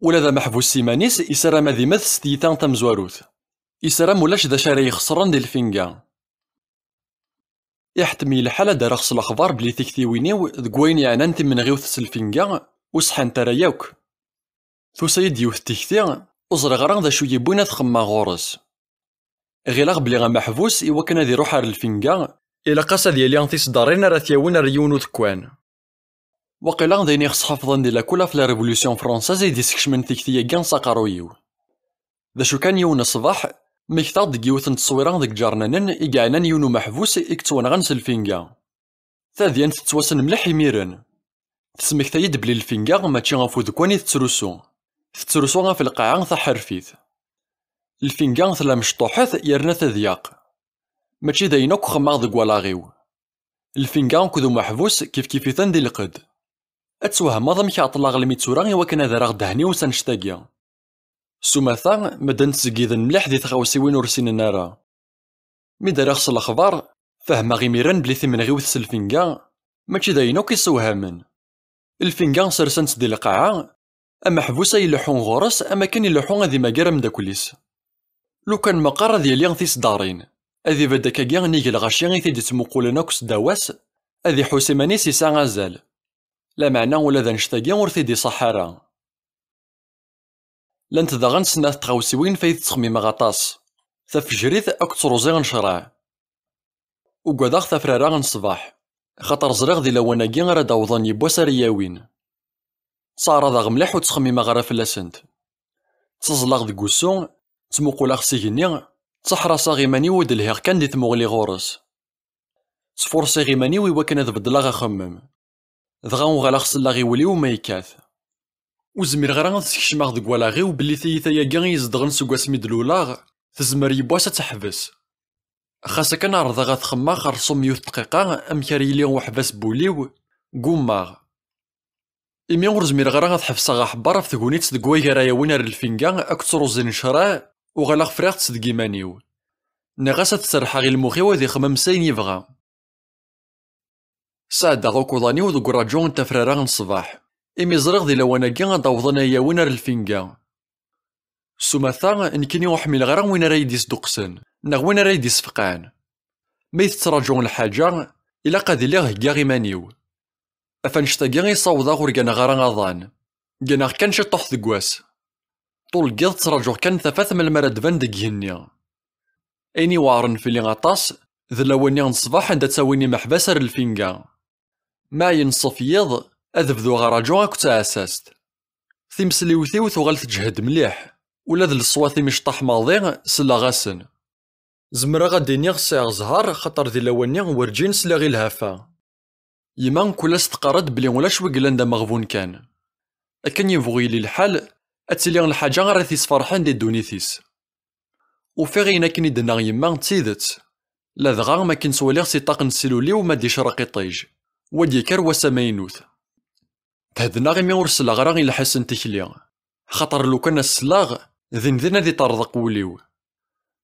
ula d ameḥbus s iman-is isaram ad imet s tyita tamezwarut. Isaram ulac d acu ara ixesren di lfinga. Iḥettem-iyi lḥal ad d-rreɣ s lexbar belli tiktiwin-iw deg wayen yeɛnan timenɣiwt s lfinga ur ṣeḥḥant ara yakk. Tusa-yi-d yiwet tikti, ur ẓriɣ ara d acu yewwin ad xemmeɣ ɣur-s. Ɣileɣ belli ameḥbus, iwakken ad iruḥ ar Lfinga, ilaq-as ad yali tiseddarin ara t-yawin ar yiwen udekkan. Waqila d ayen i ɣ-sḥafḍen di lakul ɣef la Révolution Française i d-isekcmen tikti-agi s aqerruy-iw. D acu kan, yiwen ṣṣbeḥ, mmektaɣ-d deg yiwet n tteswira deg Ǧernanen i yeɛnan yiwen umeḥbus i yettwanɣan s Lfinga. Tadyant tettwassen mliḥ imiren. Tesmekta-yi-d belli Lfinga mačči ɣef udekkan i tettrusu. Tettrusu ɣef lqaɛa taḥerfit. Lfinga tella mecṭuḥet yerna tedyaq. Mačči d ayen akk xemmeɣ deg wallaɣ-iw. Lfinga akked umeḥbus kifkif-iten di lqedd. Ad twehmeḍ amek ɛeṭṭleɣ almi d tura iwakken ad rreɣ ddehn-iw s annect-agi. S umata, medden ttzeggiden mliḥ di tɣawsiwin ur ssinen ara. Mi d-rriɣ s lexbar, fehmeɣ imiren belli timenɣiwt s Lfinga mačči d ayen akk isewhamen. Lfinga sersen-tt di lqaɛa, ameḥbus ay ileḥḥun ɣur-s am akken ileḥḥu ad imager ameddakel-is. Lukan meqqar ad yali tiseddarin, ad ibedd akkagi nnig lɣaci i t-id-ittmuqulen akk seddaw-as, ad iḥuss iman-is yesɛa azal. Lameɛna ula d annect-agi ur t-id-iṣaḥ ara. Llant daɣen snat tɣawsiwin f ay ttxemmimeɣ aṭas, tafejrit akked truẓi n ccreɛ. Ugadeɣ tafrara n ṣṣbeḥ, xaṭer ẓriɣ di lawan-agi ara d-awḍen yiwwas ara yi-yawin. Ttaɛraḍeɣ mliḥ ur ttxemmimeɣ ara fell-asent. Ttaẓellaɣ deg wusu, ttmuquleɣ s igenni, ttaḥraṣeɣ iman-iw ur d-lhiɣ kan di tmuɣli ɣur-s. Ttfurṣiɣ iman-iw iwakken ad beddleɣ axemmem. Dɣa uɣaleɣ selleɣ i wul-iw ma yekkat. Ur zmireɣ ara ad skecmeɣ deg wallaɣ-iw belli tiyita-agi i izedɣen seg wasmi d-luleɣ tezmer yiwwas ad teḥbes. Xas akken ɛerḍeɣ ad xemmeɣ xerṣum yiwet dqiqa amek ara yili uḥbas n wul-iw, gummaɣ. Imi ur zmireɣ ara ad ḥebseɣ aḥebber ɣef tegnit deg way ara yawin ar Lfinga akked truẓi n ccreɛ, uɣaleɣ friɣ-tt deg iman-iw. Nniɣ-as ad serrḥeɣ i lmux-iw ad ixemmem s ayen yebɣa. Sɛeddaɣ ukuḍan-iw deg uraǧu n tafrara n ṣṣbeḥ, imi ẓriɣ di lawan-agi ad awḍen ay yawin ar Lfinga. S umata, nekkini ur ḥmileɣ ara win ara yi-d-isduqqsen, neɣ win ara yi-d-isfeqɛen. Ma i tettraǧu lḥaǧa, ilaq ad iliɣ heggaɣ iman-iw. Af annect-agi i ssawḍeɣ ur gganeɣ ara aḍan. Gganeɣ kan ciṭuḥ deg wass. Ṭul n yiḍ ttraǧuɣ kan tafat melmi ara d-tban deg igenni. Ayen iweɛren fell-i aṭas, d lawan-nni n ṣṣbeḥ anda ttawin imeḥbas ar Lfinga. Ma ɛyin ṣṣef yiḍ, ad bduɣ araǧu akked tɛessast. Timesliwt-iw tuɣal teǧhed mliḥ, ula d leṣwat imecṭaḥ maḍi selleɣ-asen. Zemreɣ ad d-iniɣ sɛiɣ zzher, xaṭer di lawan-nni werǧin sliɣ i lhafa. Yemma kul ass teqqar-d belli ulac wi yellan d ameɣbun kan. Akken yebɣu yili lḥal, ad tili lḥaǧa ara t-isferḥen di ddunit-is. Ufiɣ ayen akken i d-tenna yemma d tidet. Ladɣa, mi akken ttwaliɣ si ṭṭaq n ssilul-iw ma d-icreq iṭij, wa d-yekker wass amaynut. Thedneɣ imi ur selleɣ ara i lḥess n tikli, xaṭer lukan as-selleɣ, din din ad iṭerḍeq wul-iw.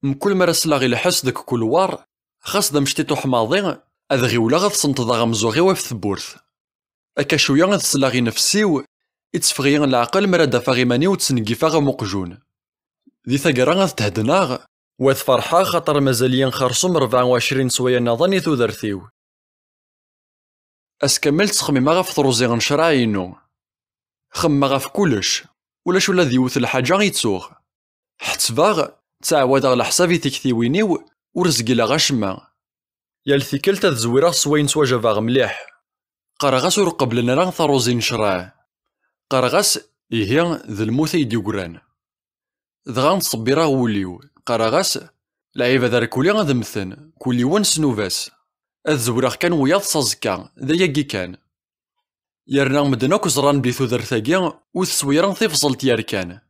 Mkul mi ara selleɣ i lḥess deg kulwar, xas d amectiṭuḥ maḍi, ad ɣiwleɣ ad sentḍeɣ ameẓẓuɣ-iw ɣef tewwurt. Akka cwiya ad selleɣ i nnefs-iw, itteffeɣ-iyi leɛqel mi ara d-afeɣ iman-iw ttneggifaɣ am uqjun. Di taggara ad thedneɣ, wa ad ferḥeɣ xaṭer mazal-iyi xerṣum rebɛa u ɛecrin swayeɛ nniḍen i tudert-iw. Ass kamel ttxemmimeɣ ɣef truẓi n ccreɛ-inu. Xemmemeɣ ɣef kullec, ulac ula d yiwet lḥaǧa i ttuɣ. Ḥettbeɣ, ttɛawadeɣ leḥsab i tiktiwin-iw, ur zgileɣ acemma. Yal tikkelt ad zwireɣ s wayen ttwajabeɣ mliḥ. Qqareɣ-as ur qebblen ara taruẓi n ccreɛ. Qqareɣ-as, ihi, d lmut ay d-yegran. Dɣa ttṣebbireɣ wul-iw, qqareɣ-as, lɛibad arkuli ad mmten, kul yiwen s nnuba-s. Ad zewreɣ kan wiyaḍ s aẓekka, d ayagi kan. Yerna medden akk ẓran belli tudert-agi ur teswi ara tifẓelt yerkan.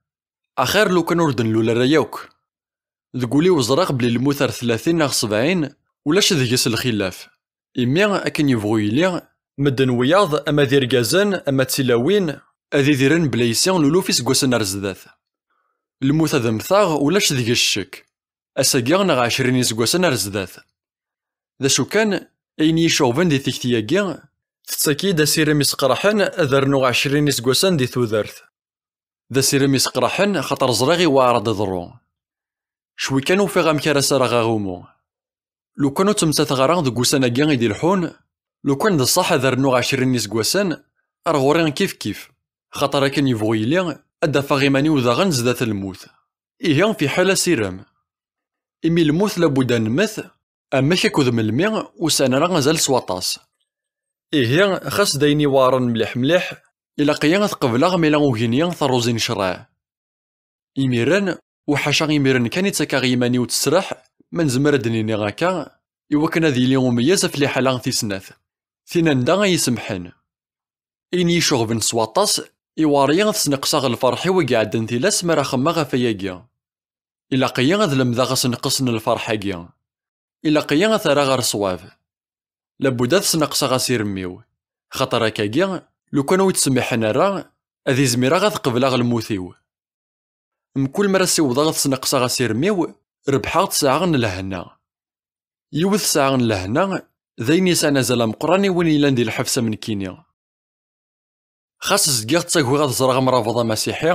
Axir lukan ur d-nlul ara yakk. Deg wul-iw ẓriɣ belli lmut ar tlatin neɣ sebɛin ulac deg-s lxilaf. Imi, akken yebɣu yili, medden wiyaḍ, ama d irgazen, ama d tilawin, ad idiren bla yessi luluf iseggasen ar zdat. Lmut ad mmteɣ, ulac deg-s ccek. Ass-agi neɣ ɛecrin iseggasen ar zdat. D acu kan, ayen i yi-iceɣben di tikti-agi, tettak-iyi-d asirem isqerḥen ad rnuɣ ɛecrin iseggasen di tudert. D asirem isqerḥen, xaṭer ẓriɣ iweɛṛ ad d-iḍru. Cwi kan ufiɣ amek ara s-rreɣ aɣumu. Lukan ur ttmettateɣ ara deg ussan-agi i d-ileḥḥun, lukan d ṣṣeḥ ad rnuɣ ɛecrin iseggasen, ar ɣur-i kifkif, xaṭer akken yebɣu yili, ad d-afeɣ iman-iw daɣen zdat lmut. Ihi fiḥel asirem. Imi lmut labudda nemmet, amek akked melmi ur sɛin ara azal s waṭas. Ihi, xas d ayen iweɛren mliḥ mliḥ, ilaq-iyi ad qebleɣ ma yella ugin-iyi terruẓi n ccreɛ. Imiren, uḥaca imiren kan i ttakeɣ i yiman-iw ttesreḥ, ma nezmer ad d-nini akka, i wakken ad yili umeyyez ɣef liḥala tis snat, tin anda ay isemḥen. Ayen i yi-iceɣben s waṭas, iweɛr-iyi ad sneqseɣ lferḥ-iw i iɛeddan tilas mi ara xemmeɣ ɣef ayagi. Ilaq-iyi ad lemdeɣ asenqes n lferḥ-agi. Ilaq-iyi ad t-rreɣ ɣer ṣṣwab. Labud ad sneqseɣ asirem-iw, xaṭer akkagi, lukan ur yi-ttsemmiḥen ara, ad izmireɣ ad qebleɣ lmut-iw. Mkul mi ara ssiwḍeɣ ad sneqseɣ asirem-iw, rebḥeɣ-d ssaɛa n lehna. Yiwet ssaɛa n lehna, d ayen yesɛan azal ameqqran i win yellan di lḥebs am nekkini. Xas zgiɣ ttagiɣ ad ẓreɣ amrabeḍ amasiḥi,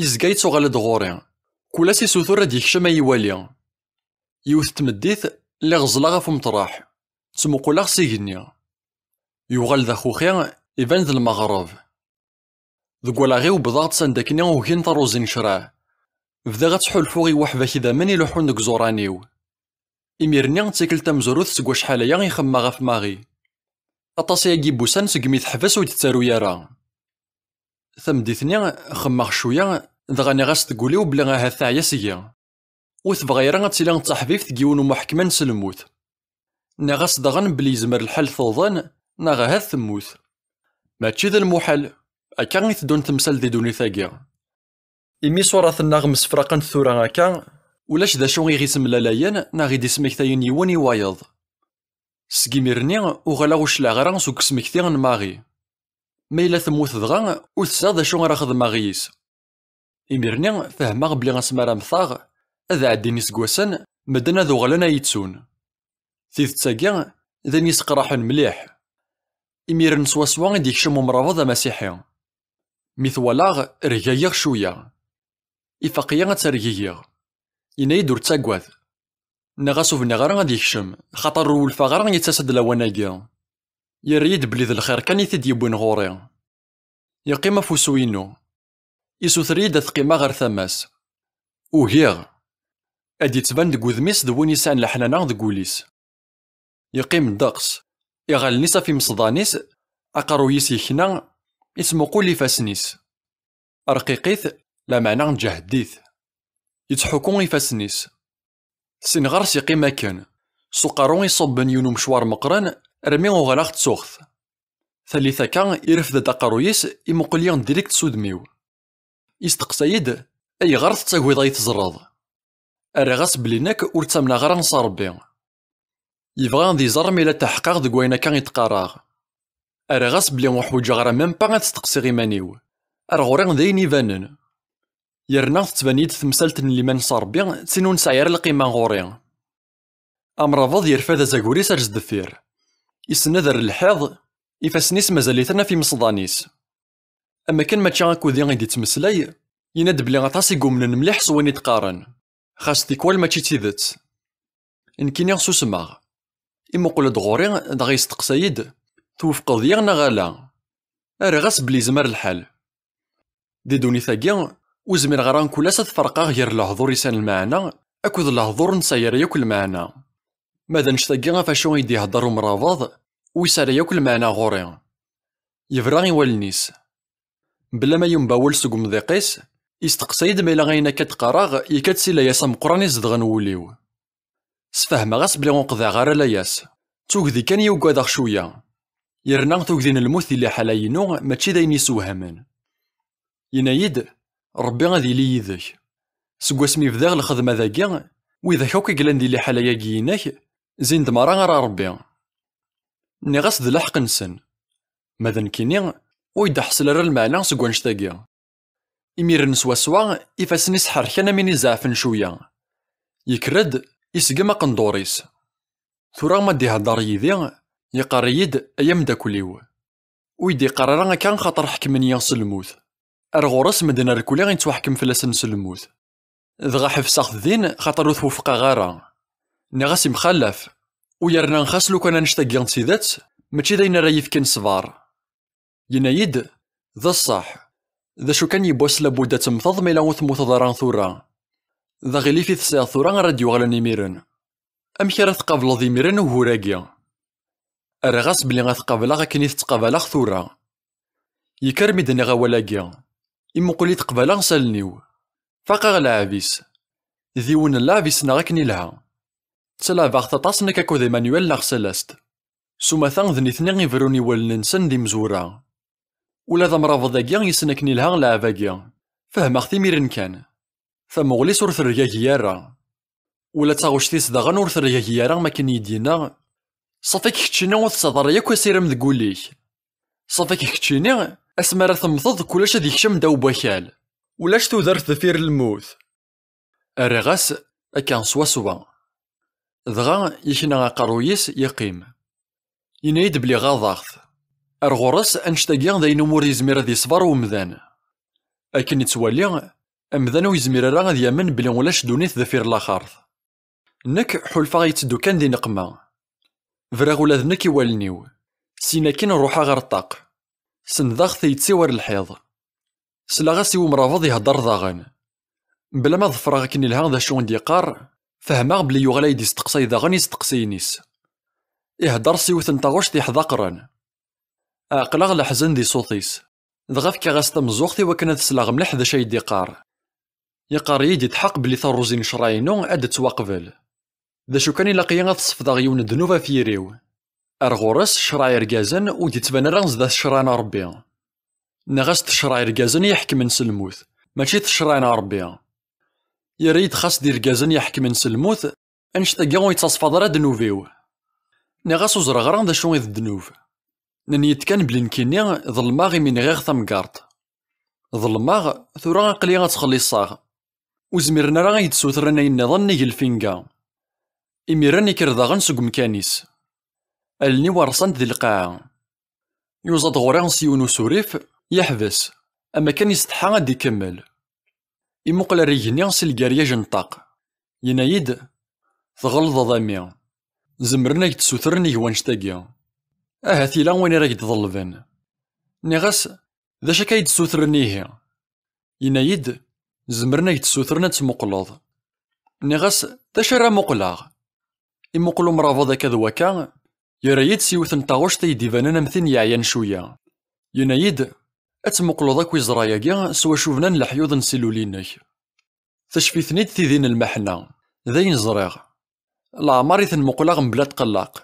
yezga yettuɣal-d ɣur-i. Kul ass isutur ad yekcem ad yi-iwali. Yiwet n tmeddit, lliɣ ẓẓleɣ ɣef umeṭreḥ, ttmuquleɣ s igenni. Yuɣal d axuxi, iban d lmeɣreb. Deg wallaɣ-iw wwḍeɣ-d s anda akkenni ugin taruẓi n ccreɛ. Bdiɣ ad ttḥulfuɣ i weḥbak idammen ileḥḥun deg iẓuran-iw. Imir-nni d tikkelt tamezwarut seg wacḥal aya i xemmeɣ ɣef Marie. Aṭas ayagi n wussan segmi teḥbes ur d-tettaru ara. Tameddit-nni, xemmeɣ cwiya, dɣa nniɣ-as deg wul-iw belli ahat teɛya seg-i. Ur tebɣi ara ad tili d taḥbibt deg yiwen umuḥkem anselmut. Nniɣ-as daɣen belli yezmer lḥal tuḍen, neɣ ahat temmut. Mačči d lmuḥal, akka i teddunt temsal di ddunit-agi. Imi ṣṣurat-nneɣ msefraqent tura akka, ulac d acu i ɣ-isemlalayen neɣ i d-ismektayen yiwen i wayeḍ. Seg imir-nni, uɣaleɣ ur cliɛeɣ ara seg usmekti n Marie. Ma yella temmut dɣa, ur tesɛiḍ d acu ara xedmeɣ yis. Imir-nni, fehmeɣ belli asmi ara mmteɣ, ad ɛeddin iseggasen, medden ad uɣalen ad yi-ttun. Tidet-agi, d ayen yesqerḥen mliḥ. Imiren swaswa i d-yekcem umrabeḍ amasiḥi. Mi t-walaɣ, rgagiɣ cwiya. Ifaq-iyi ad ttergigiɣ. Yenna-yi-d ur ttagad. Nniɣ-as ur bniɣ ara ad yekcem, xaṭer ur welfeɣ ara yettas-d lawan-agi. Yerra-yi-d belli d lxir kan i t-id-yewwin ɣur-i. Yeqqim ɣef usu-inu. Isuter-iyi-d ad qqimeɣ ɣer tama-s. Ugiɣ. Ad d-yettban deg wudem-is d win yesɛan leḥnana deg wul-is. Yeqqim ddeqs, iɣallen-is ɣef imesḍan-is, aqerruy-is yekna, yettmuqul ifassen-is. Rqiqit, lameɛna ǧehdit. Yettḥukku ifassen-is. Sin ɣer-s yeqqim akken, s uqerru iṣubben yiwen umecwar meqqren, armi uɣaleɣ ttuɣ-t. Tallit akka, irfed-d aqerruy-is, imuqel-iyi direct s udem-iw. Isteqsay-d, ayɣer tettagiḍ ay teẓreḍ? Rriɣ-as belli nekk ur ttamneɣ ara s Ṛebbi. Yebɣa ad iẓer ma yella tḥeqqeɣ deg wayen akka i d-qqareɣ. Rriɣ-as belli ur ḥwaǧeɣ ara même pas ad steqsiɣ iman-iw. Ar ɣur-i d ayen ibanen. Yerna tettban-iyi-d temsalt n liman s Ṛebbi d tin ur nesɛi ara lqima ɣur-i. Amrabeḍ yerfed azagur-is ar sdeffir. Isenned ar lḥiḍ, ifassen-is mazal-iten ɣef imesḍan-is. Am akken mačči akked-i i d-ittmeslay, yenna-d belli aṭas i yumnen mliḥ s wayen i d-qqaren, xas tikwal mačči d tidet. Nekkini susmeɣ. Imuqel-d ɣur-i, dɣa yesteqsay-d, twefqeḍ-iyi neɣ ala? Rriɣ-as belli yezmer lḥal. Di ddunit-agi, ur zmireɣ ara mkul ass ad ferqeɣ gar lehdur yesɛan lmeɛna akked lehdur ur nesɛi ara yakk lmeɛna. Ma d annect-agi ɣef acu i d-ihedder umrabeḍ, ur yesɛi ara yakk lmeɛna ɣur-i. Yebra i wallen-is. Bla ma yembawel seg umḍiq-is, isteqsay-d ma yella ayen akka d-qqareɣ yekka-d si layas ameqqran izedɣen wul-iw. Sfehmeɣ-as belli ur qḍiɛeɣ ara layas. D tugdi kan i ugadeɣ cwiya. Yerna tugdi n lmut di liḥala-inu mačči d ayen isewhamen. Yenna-yi-d, Ṛebbi ad yili yid-k. Seg wasmi bdiɣ lxedma dagi, widak akk i yellan di liḥala-agi-inek, zin-d merra ara Ṛebbi. Nniɣ-as d lḥeqq-nsen. Ma d nekkini, ur yi-d-ḥṣel ara lmeɛna seg wannect-agi. Imiren swaswa, ifassen-is ḥerken am win izeɛfen cwiya. Yekker-d, isgem aqendur-is. Tura ma d-ihedder yid-i, yeqqar-iyi-d, ay ameddakel-iw. Ur yi-d-yeqqar ara akka xaṭer ḥekmen-iyi s lmut. Ar ɣur-s medden irkelli yettwaḥkem fell-asen s lmut. Dɣa ḥebseɣ-t din xaṭer ur t-wufqeɣ ara. Nniɣ-as imxallaf, u yerna xas lukan annect-agi d tidet, mačči d ayen ara yefken ṣṣber. Yenna-yi-d, d ṣṣeḥ, D acu kan, yiwwas labud ad temmteḍ ma yella ur temmuteḍ ara tura. D aɣilif i tesɛiḍ tura ara d-yuɣalen imiren. Amek ara tqableḍ imiren ugur-agi? Rriɣ-as belli ad t-qableɣ akken i t-ttqabaleɣ tura. Yekker mi d-nniɣ awal-agi, imuqel-it qbala s allen-iw. Faqeɣ lɛeb-is. D yiwen n lɛeb issneɣ akken ilha. Ttlaɛbeɣ-t aṭas nekk akked Emmanuel neɣ Céleste. S umata d nitni iberrun i wallen-nsen d imezwura. Ula d amrabeḍ-agi yessen akken ilha lɛeb-agi. Fehmeɣ-t imiren kan. Tamuɣli-s ur tergagi ara. Ula d taɣect-is daɣen ur tergagi ara, makken i yi-d-yenna: "Ṣafi-k keččini ur tesɛiḍ ara yakk asirem deg wul-ik. Ṣafi-k keččini, asmi ara temmteḍ, kulac ad yekcem ddaw n wakal. Ulac tudert deffir lmut." Rriɣ-as: "Akka swaswa." Dɣa yekna aqerruy-is, yeqqim. Yenna-yi-d belli ɣaḍeɣ-t. Ar ɣur-s, annect-agi d ayen umi ur yezmir ad yeṣber umdan. Akken yettwali, amdan ur yezmir ara ad yamen belli ulac ddunit deffir laxert. Nekk ḥulfaɣ yetteddu kan di nneqma. Briɣ ula d nekk i wallen-iw. Syin akkin ruḥeɣ ɣer ṭṭaq. Senndeɣ-t yetti war lḥiḍ. Slaɣ-as i umrabeḍ ihedder daɣen. Bla ma ḍefreɣ akken ilha d acu i d-yeqqar, fehmeɣ belli yuɣal ay d-isteqsay daɣen isteqsiyen-is. Ihedder s yiwet n taɣect iḥdaqren. Ɛeqleɣ leḥzen di ṣṣut-is. Dɣa fkiɣ-as tameẓẓuɣt i wakken ad sleɣ mliḥ d acu ay d-iqqar. Yeqqar-iyi-d itḥeqq belli taruẓi n ccṛeɛ-inu ad d-tettwaqbel. D acu kan, ilaq-iyi ad sefḍeɣ yiwen n ddnub ɣef yiri-w. Ar ɣur-s, ccṛeɛ irgazen ur d-ittban ara zdat ccṛeɛ n Ṛebbi. Nniɣ-as d ccṛeɛ irgazen i iḥekmen s lmut, mačči d ccṛeɛ n Ṛebbi. Yerra-yi-d xas d irgazen i iḥekmen s lmut, annect-agi ur yettaṣfaḍ ara ddnub-iw. Nniɣ-as ur ẓriɣ ara d acu i d ddnub. Nnan-iyi-d kan belli nekkini ḍelmeɣ imi nɣiɣ tamgerṭ. Ḍelmeɣ, tura aql-i ad ttxelliṣeɣ. Ur zmiren ara ad yi-d-ssutren ayen nniḍen nnig lfinga. Imiren ikker daɣen seg umkan-is. Allen-iw rṣant di lqaɛa. Yuẓa-d ɣur-i s yiwen usurif, yeḥbes, am akken isetḥa ad d-ikemmel. Imuqel ar igenni si lgaryaj n ṭṭaq. Yenna-yi-d: "Tɣelḍeḍ a mmi. Zemren ad k-d-ssutren ihi wannect-agi. Ahat yella wayen ara k-d-ḍelben." Nniɣ-as: "D acu akka i d-ssutren ihi?" Yenna-yi-d: "Zemren ad k-d-ssutren ad tmuqleḍ." Nniɣ-as: "D acu ara muqleɣ?" Imuqel umrabeḍ akka d wakka, yerra-yi-d s yiwet n taɣect ay d-ibanen am tin yeɛyan cwiya. Yenna-yi-d: "Ad tmuqleḍ akk iẓra-agi s wacu bnan leḥyuḍ n silul-inek. Tacfi-ten-id tidi n lmeḥna, d ayen ẓriɣ. Leɛmer i ten-muqleɣ mebla tqellaq.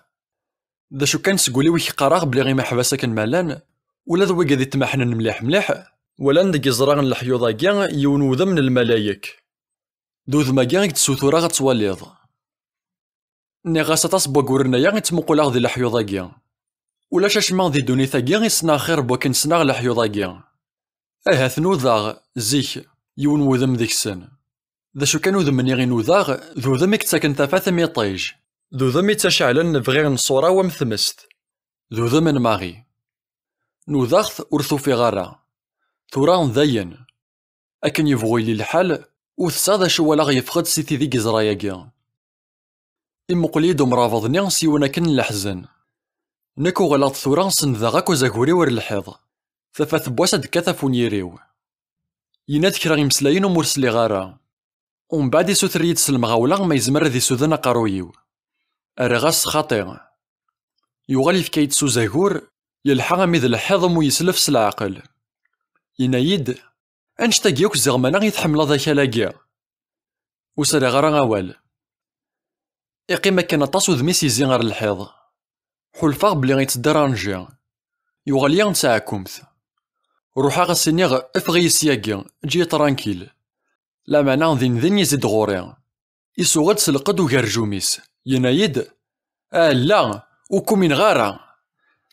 D acu kan, seg wul-iw i k-qqareɣ belli imeḥbas akken ma llan, ula d wigad itmaḥnen mliḥ mliḥ, walan deg iẓra n leḥyuḍ-agi yiwen udem n lmalayek. D udem-agi i k-d-ssuturaɣ ad twaliḍ." Nniɣ-as aṭas n waguren aya i ttmuquleɣ di leḥyuḍ-agi. Ulac acemma di ddunit-agi i ssneɣ xir n wakken ssneɣ leḥyuḍ-agi. Ahat nudaɣ, zik, yiwen wudem deg-sen. D acu kan, udem-nni i nudaɣ, d udem i yettaken tafat am iṭij. D udem i ttaceɛlen lebɣi n ṣṣura-w am tmest. D udem n Marie. Nudaɣ-t ur t-ufiɣ ara. Tura dayen. Akken yebɣu yili lḥal, ur tesɛiḍ acu walaɣ yeffeɣ-d si tidi n yeẓra-agi. Imuqel-iyi-d umrabeḍ-nni s yiwen akken n leḥzen. Nekk uɣaleɣ-d tura senndeɣ akk azagur-iw ar lḥiḍ. Tafat n wass ad d-tekkat ɣef unyir-iw. Yenna-d kra imeslayen umi ur sliɣ ara. Umbeɛd isuter-iyi-d s lemɣawla ma yezmer ad isuden aqerruy-iw. Rriɣ-as xaṭi. Yuɣal yefka-yi-d s uzagur, yelḥa ami d lḥiḍ umi yeslef s leɛqel. Yenna-yi-d: "Annect-agi akk ziɣ mana i tḥemmleḍ akal-agi?" Ur sriɣ ara awal. Iqqim akken aṭas udem-is yezzi ɣer lḥiḍ. Ḥulfaɣ belli yettderanji. Yuɣal-iyi d taɛkumt. Ruḥeɣ as-iniɣ: "Ffeɣ-iyi syagi, eǧǧ-iyi tranquille." Lameɛna din din yezzi-d ɣur-i. Isuɣ-d s lqedd ugerjum-is, yenna-yi-d: "Ala, ur k-umineɣ ara.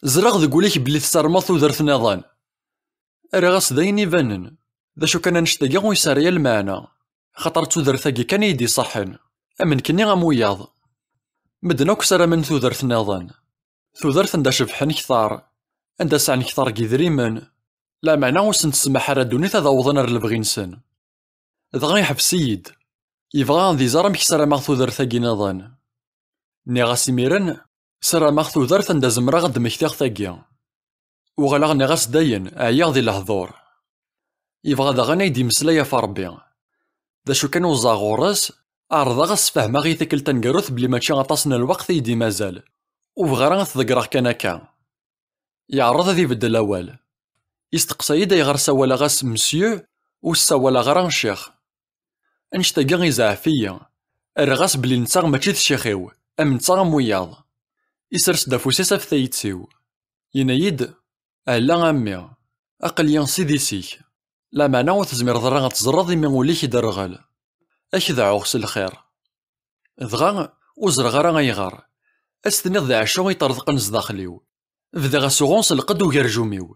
Ẓriɣ deg wul-ik belli tessarmeḍ tudert nniḍen." Rriɣ-as d ayen ibanen. D acu kan, annect-agi ur yesɛi ara lmeɛna, xaṭer d tudert-agi kan i yi-d-iṣaḥen, am nekkni am wiyaḍ. Medden akk ssaramen tudert nniḍen. Tudert anda cebḥen kter, anda sɛan kter n yidrimen, lameɛna ur sen-tsemmaḥ ara ddunit ad awḍen ar lebɣi-nsen. Dɣa iḥbes-iyi-d. Yebɣa ad iẓer amek ssarameɣ tudert-agi nniḍen. Nniɣ-as imiren: "Ssarameɣ tudert anda zemreɣ ad d-mmektiɣ tagi." Uɣaleɣ nniɣ-as dayen, ɛyiɣ di lehdur. Yebɣa daɣen ay d-imeslay ɣef Ṛebbi. D acu kan uẓaɣ ɣur-s, ɛerḍeɣ ad s-fehmeɣ i tikkelt taneggarut belli mačči aṭas n lweqt i yi-d-imazal. Ur bɣiɣ ara ad t-ḍeggreɣ kan akka. Yeɛreḍ ad ibeddel awal. Yesteqsa-yi-d ayɣer ssawaleɣ-as monsieur, ur ssawaleɣ ara ccix. Annect-agi izeɛɛef-iyi. Rriɣ-as belli netta mačči d ccix-iw, am netta am wiyaḍ. Isers-d afus-is ɣef tayet-iw. Yenna-yi-d: "Ala a mmi, aql-iyi s idis-ik. Lameɛna ur tezmireḍ ara ad teẓreḍ imi ul-ik iderɣel. Ad k-dɛuɣ s lxir." Dɣa ur ẓriɣ ara ayɣer. Ad s-tiniḍ d aɛeccu i ṭṭerḍqen zdaxel-iw. Bdiɣ asuɣu s lqedd ugerjum-iw.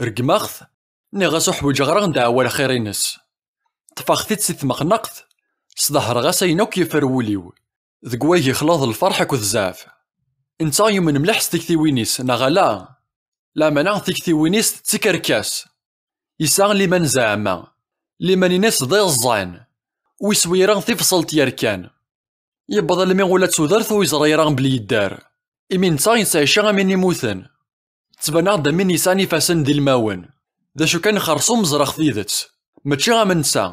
Regmeɣ-t, nniɣ-as ur ḥwiǧeɣ ara ddeɛwa lxir-ines. Ṭṭfeɣ-t-id si tmeqneqt, sḍehreɣ-as ayen akk yeffer wul-iw. Deg wayeg ixleḍ lferḥ akked zzɛef. Netta yumen mliḥ s tiktiwin-is, neɣ ala? Lameɛna tiktiwin-is d tikerkas. Yesɛa liman zeɛma. Liman-ines d iẓẓan. Ur yeswi ara tifṣelt yerkan. Yewweḍ almi ula d tudert ur yeẓri ara belli yedder. Imi netta yettɛici am win immuten. Ttbaneɣ-d am win yesɛan ifassen d ilmawen. D acu kan, xersum ẓriɣ tidet. Mačči am netta.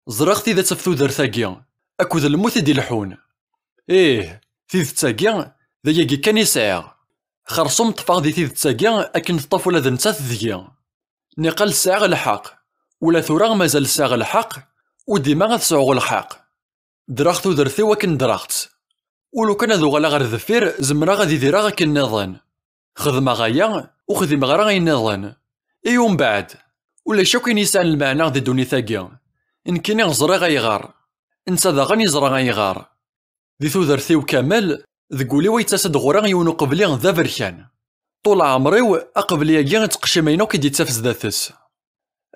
Ẓriɣ tidet ɣef tudert-agi, akked lmut i d-ileḥḥun. Ih, tidet-agi, d ayagi kan i sɛiɣ. Xersum ṭṭfeɣ di tidet-agi akken teṭṭef ula d nettat deg-i. Niqal sɛiɣ lḥeqq, ula tura mazal sɛiɣ lḥeqq, u dima ad sɛuɣ lḥeqq. Ddreɣ tudert-iw akken ddreɣ-tt. U lukan ad uɣaleɣ ɣer deffir, zemreɣ ad idireɣ akken nniḍen. Xedmeɣ aya, ur xdimeɣ ara ayen nniḍen. I umbeɛd? Ulac akk ayen yesɛan lmeɛna di ddunit-agi. Nekkini ẓriɣ ayɣer. Netta daɣen yeẓra ayɣer. Di tudert-iw kamel, deg wul-iw yettas-d ɣur-i yiwen uqebli d aberkan. Ṭul ɛemr-iw, aqebli-agi yettqeccim ayen akk i d-yettaf zdat-s.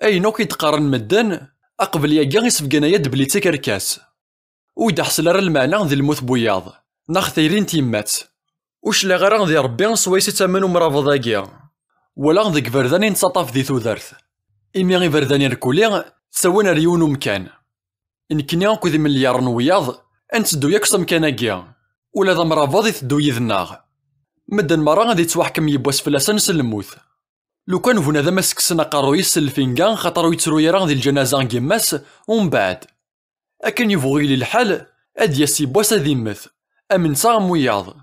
Ayen akk i d-qqaren medden, aqebli-agi isebgan-aya-d belli d tikerkas. Ur yi-d-ḥsel ara lmeɛna di lmut n wiyaḍ, neɣ tayri n tyemmat. Ur cliɛeɣ ara di Ṛebbi swayes i ttamen umrabeḍ-agi. Walaɣ deg iberdan i nettaṭṭaf di tudert. Imi iberdan irkelli, ttawin ar yiwen umkan. Nekkni akked imelyaṛen n wiyaḍ, ad netteddu yakk s amkan-agi. Ula d amrabeḍ iteddu yid-neɣ. Medden merra ad yettwaḥkem yiwwas fell-asen s lmut. Lukan bunadem ad s-kksen aqerruy-is s lfinga, xaṭer ur yettru ara di lǧanaza n yemma-s, umbeɛd, akken yebɣu yili lḥal, ad d-yas yiwwas ad immet, am netta am wiyaḍ.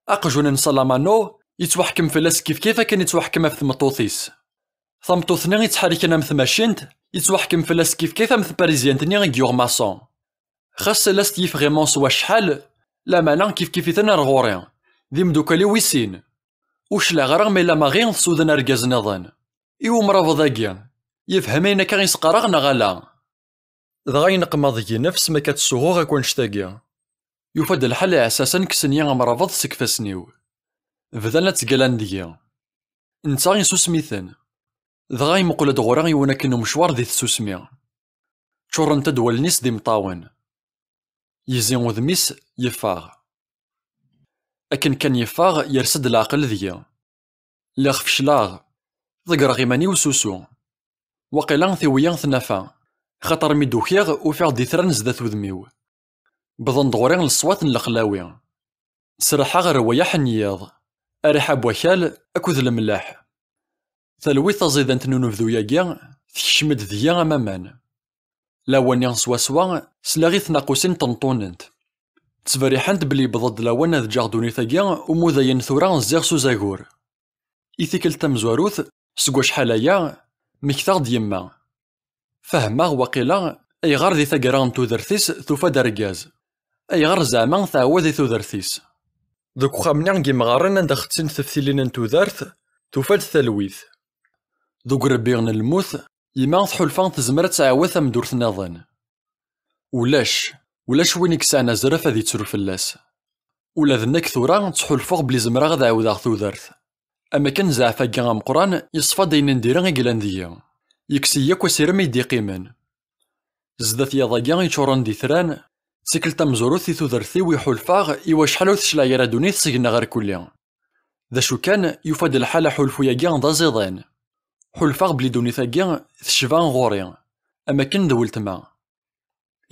Aqjun n Salamano yettwaḥkem fell-as kifkif akken yettwaḥkem ɣef tmeṭṭut-is. Tameṭṭut-nni yettḥerriken am tmacint, yettwaḥkem fell-as kifkif am tparizyant-nni i yuɣ maṣon. Xas ala s-t-yif ɣimun s wacḥal, lameɛna kifkif-iten ar ɣur-i, d imdukal-iw i sin. Ur cliɛeɣ ara ma yella maɣi tessuden argaz-nniḍen. I umrabeḍ-agi, yefhem ayen akka i s-qqareɣ neɣ ala? Dɣa yenqem deg-i nnefs ma akka ttsuɣuɣ akk annect-agi. Yufa-d lḥal iɛessasen kksen-iyi amrabeḍ seg ifassen-iw. Bdan ad ttgalan deg-i. Netta isusem-iten. Dɣa imuqel-d ɣur-i yiwen akken umecwar di tsusmi. Ččurent-d wallen-is d imeṭṭawen. Yezzi udem-is, yeffeɣ. Akken kan yeffeɣ, yers-d leɛqel deg-i. Lliɣ fecleɣ. Ḍeggreɣ iman-iw s usu. Waqila tiwi-yi tnafa, xaṭer mi d-ukiɣ, ufiɣ-d itran zdat udem-iw. Wwḍen-d ɣur-i leṣwat n lexlawi. Sraḥeɣ rrwayeḥ n yiḍ, rriḥa n wakal akked lemleḥ. Talwit taẓidant n unebdu-agi tekcem-d deg-i am aman. Lawan-nni swaswa, sliɣ i tnaqusin ṭenṭunent. Ttberriḥent belli yewweḍ-d lawan ad ǧǧeɣ ddunit-agi, umi dayen tura zziɣ s uzagur. I tikkelt tamezwarut, seg wacḥal aya, mmektaɣ-d yemma. Fehmeɣ, waqila, ayɣer di taggara n tudert-is tufa-d argaz. Ayɣer zeɛma tɛawed i tudert-is? Deg uxxam-nni n yimɣaren anda xettint teftilin n tudert, tufa-d talwit. Deg urebbi n lmut, yemma tḥulfa tezmer ad tɛawed tameddurt nniḍen. Ulac, ulac win i yesɛan azref ad yettru fell-as. Ula d nekk tura ttḥulfuɣ belli zemreɣ ad ɛawdeɣ tudert. Am akken zzɛaf-agi ameqqran yeṣfa-d ayen n diri i yellan deg-i. Yekkes-iyi akk asirem i d-iqqimen. Zdat yiḍ-agi yeččuren d itran, d tikkelt tamezwarut i tudert-iw i ḥulfaɣ i wacḥal ur teclaɛ ara ddunit seg-neɣ irkelli. D acu kan, yufa-d lḥal aḥulfu-agi d aẓidan. Ḥulfaɣ belli ddunit-agi tecba ɣur-i, am akken d weltma.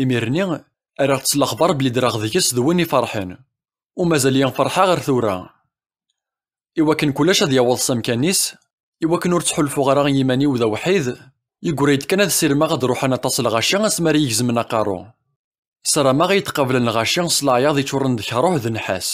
Imir-nni, rriɣ-d s lexbar belli ddreɣ deg-s d win iferḥen, u mazal-iyi ferḥeɣ ar tura. Iwakken kullec ad yaweḍ s amkan-is, iwakken ur ttḥulfuɣ ara i yiman-iw d awḥid, Yeggura-yi-d kan ad sirmeɣ ad ruḥen aṭas lɣaci asmi ara yi-gezmen aqerru. Sarameɣ ad yi-d-qablen lɣaci s leɛyaḍ yeččuren d keṛṛuh d nnḥas.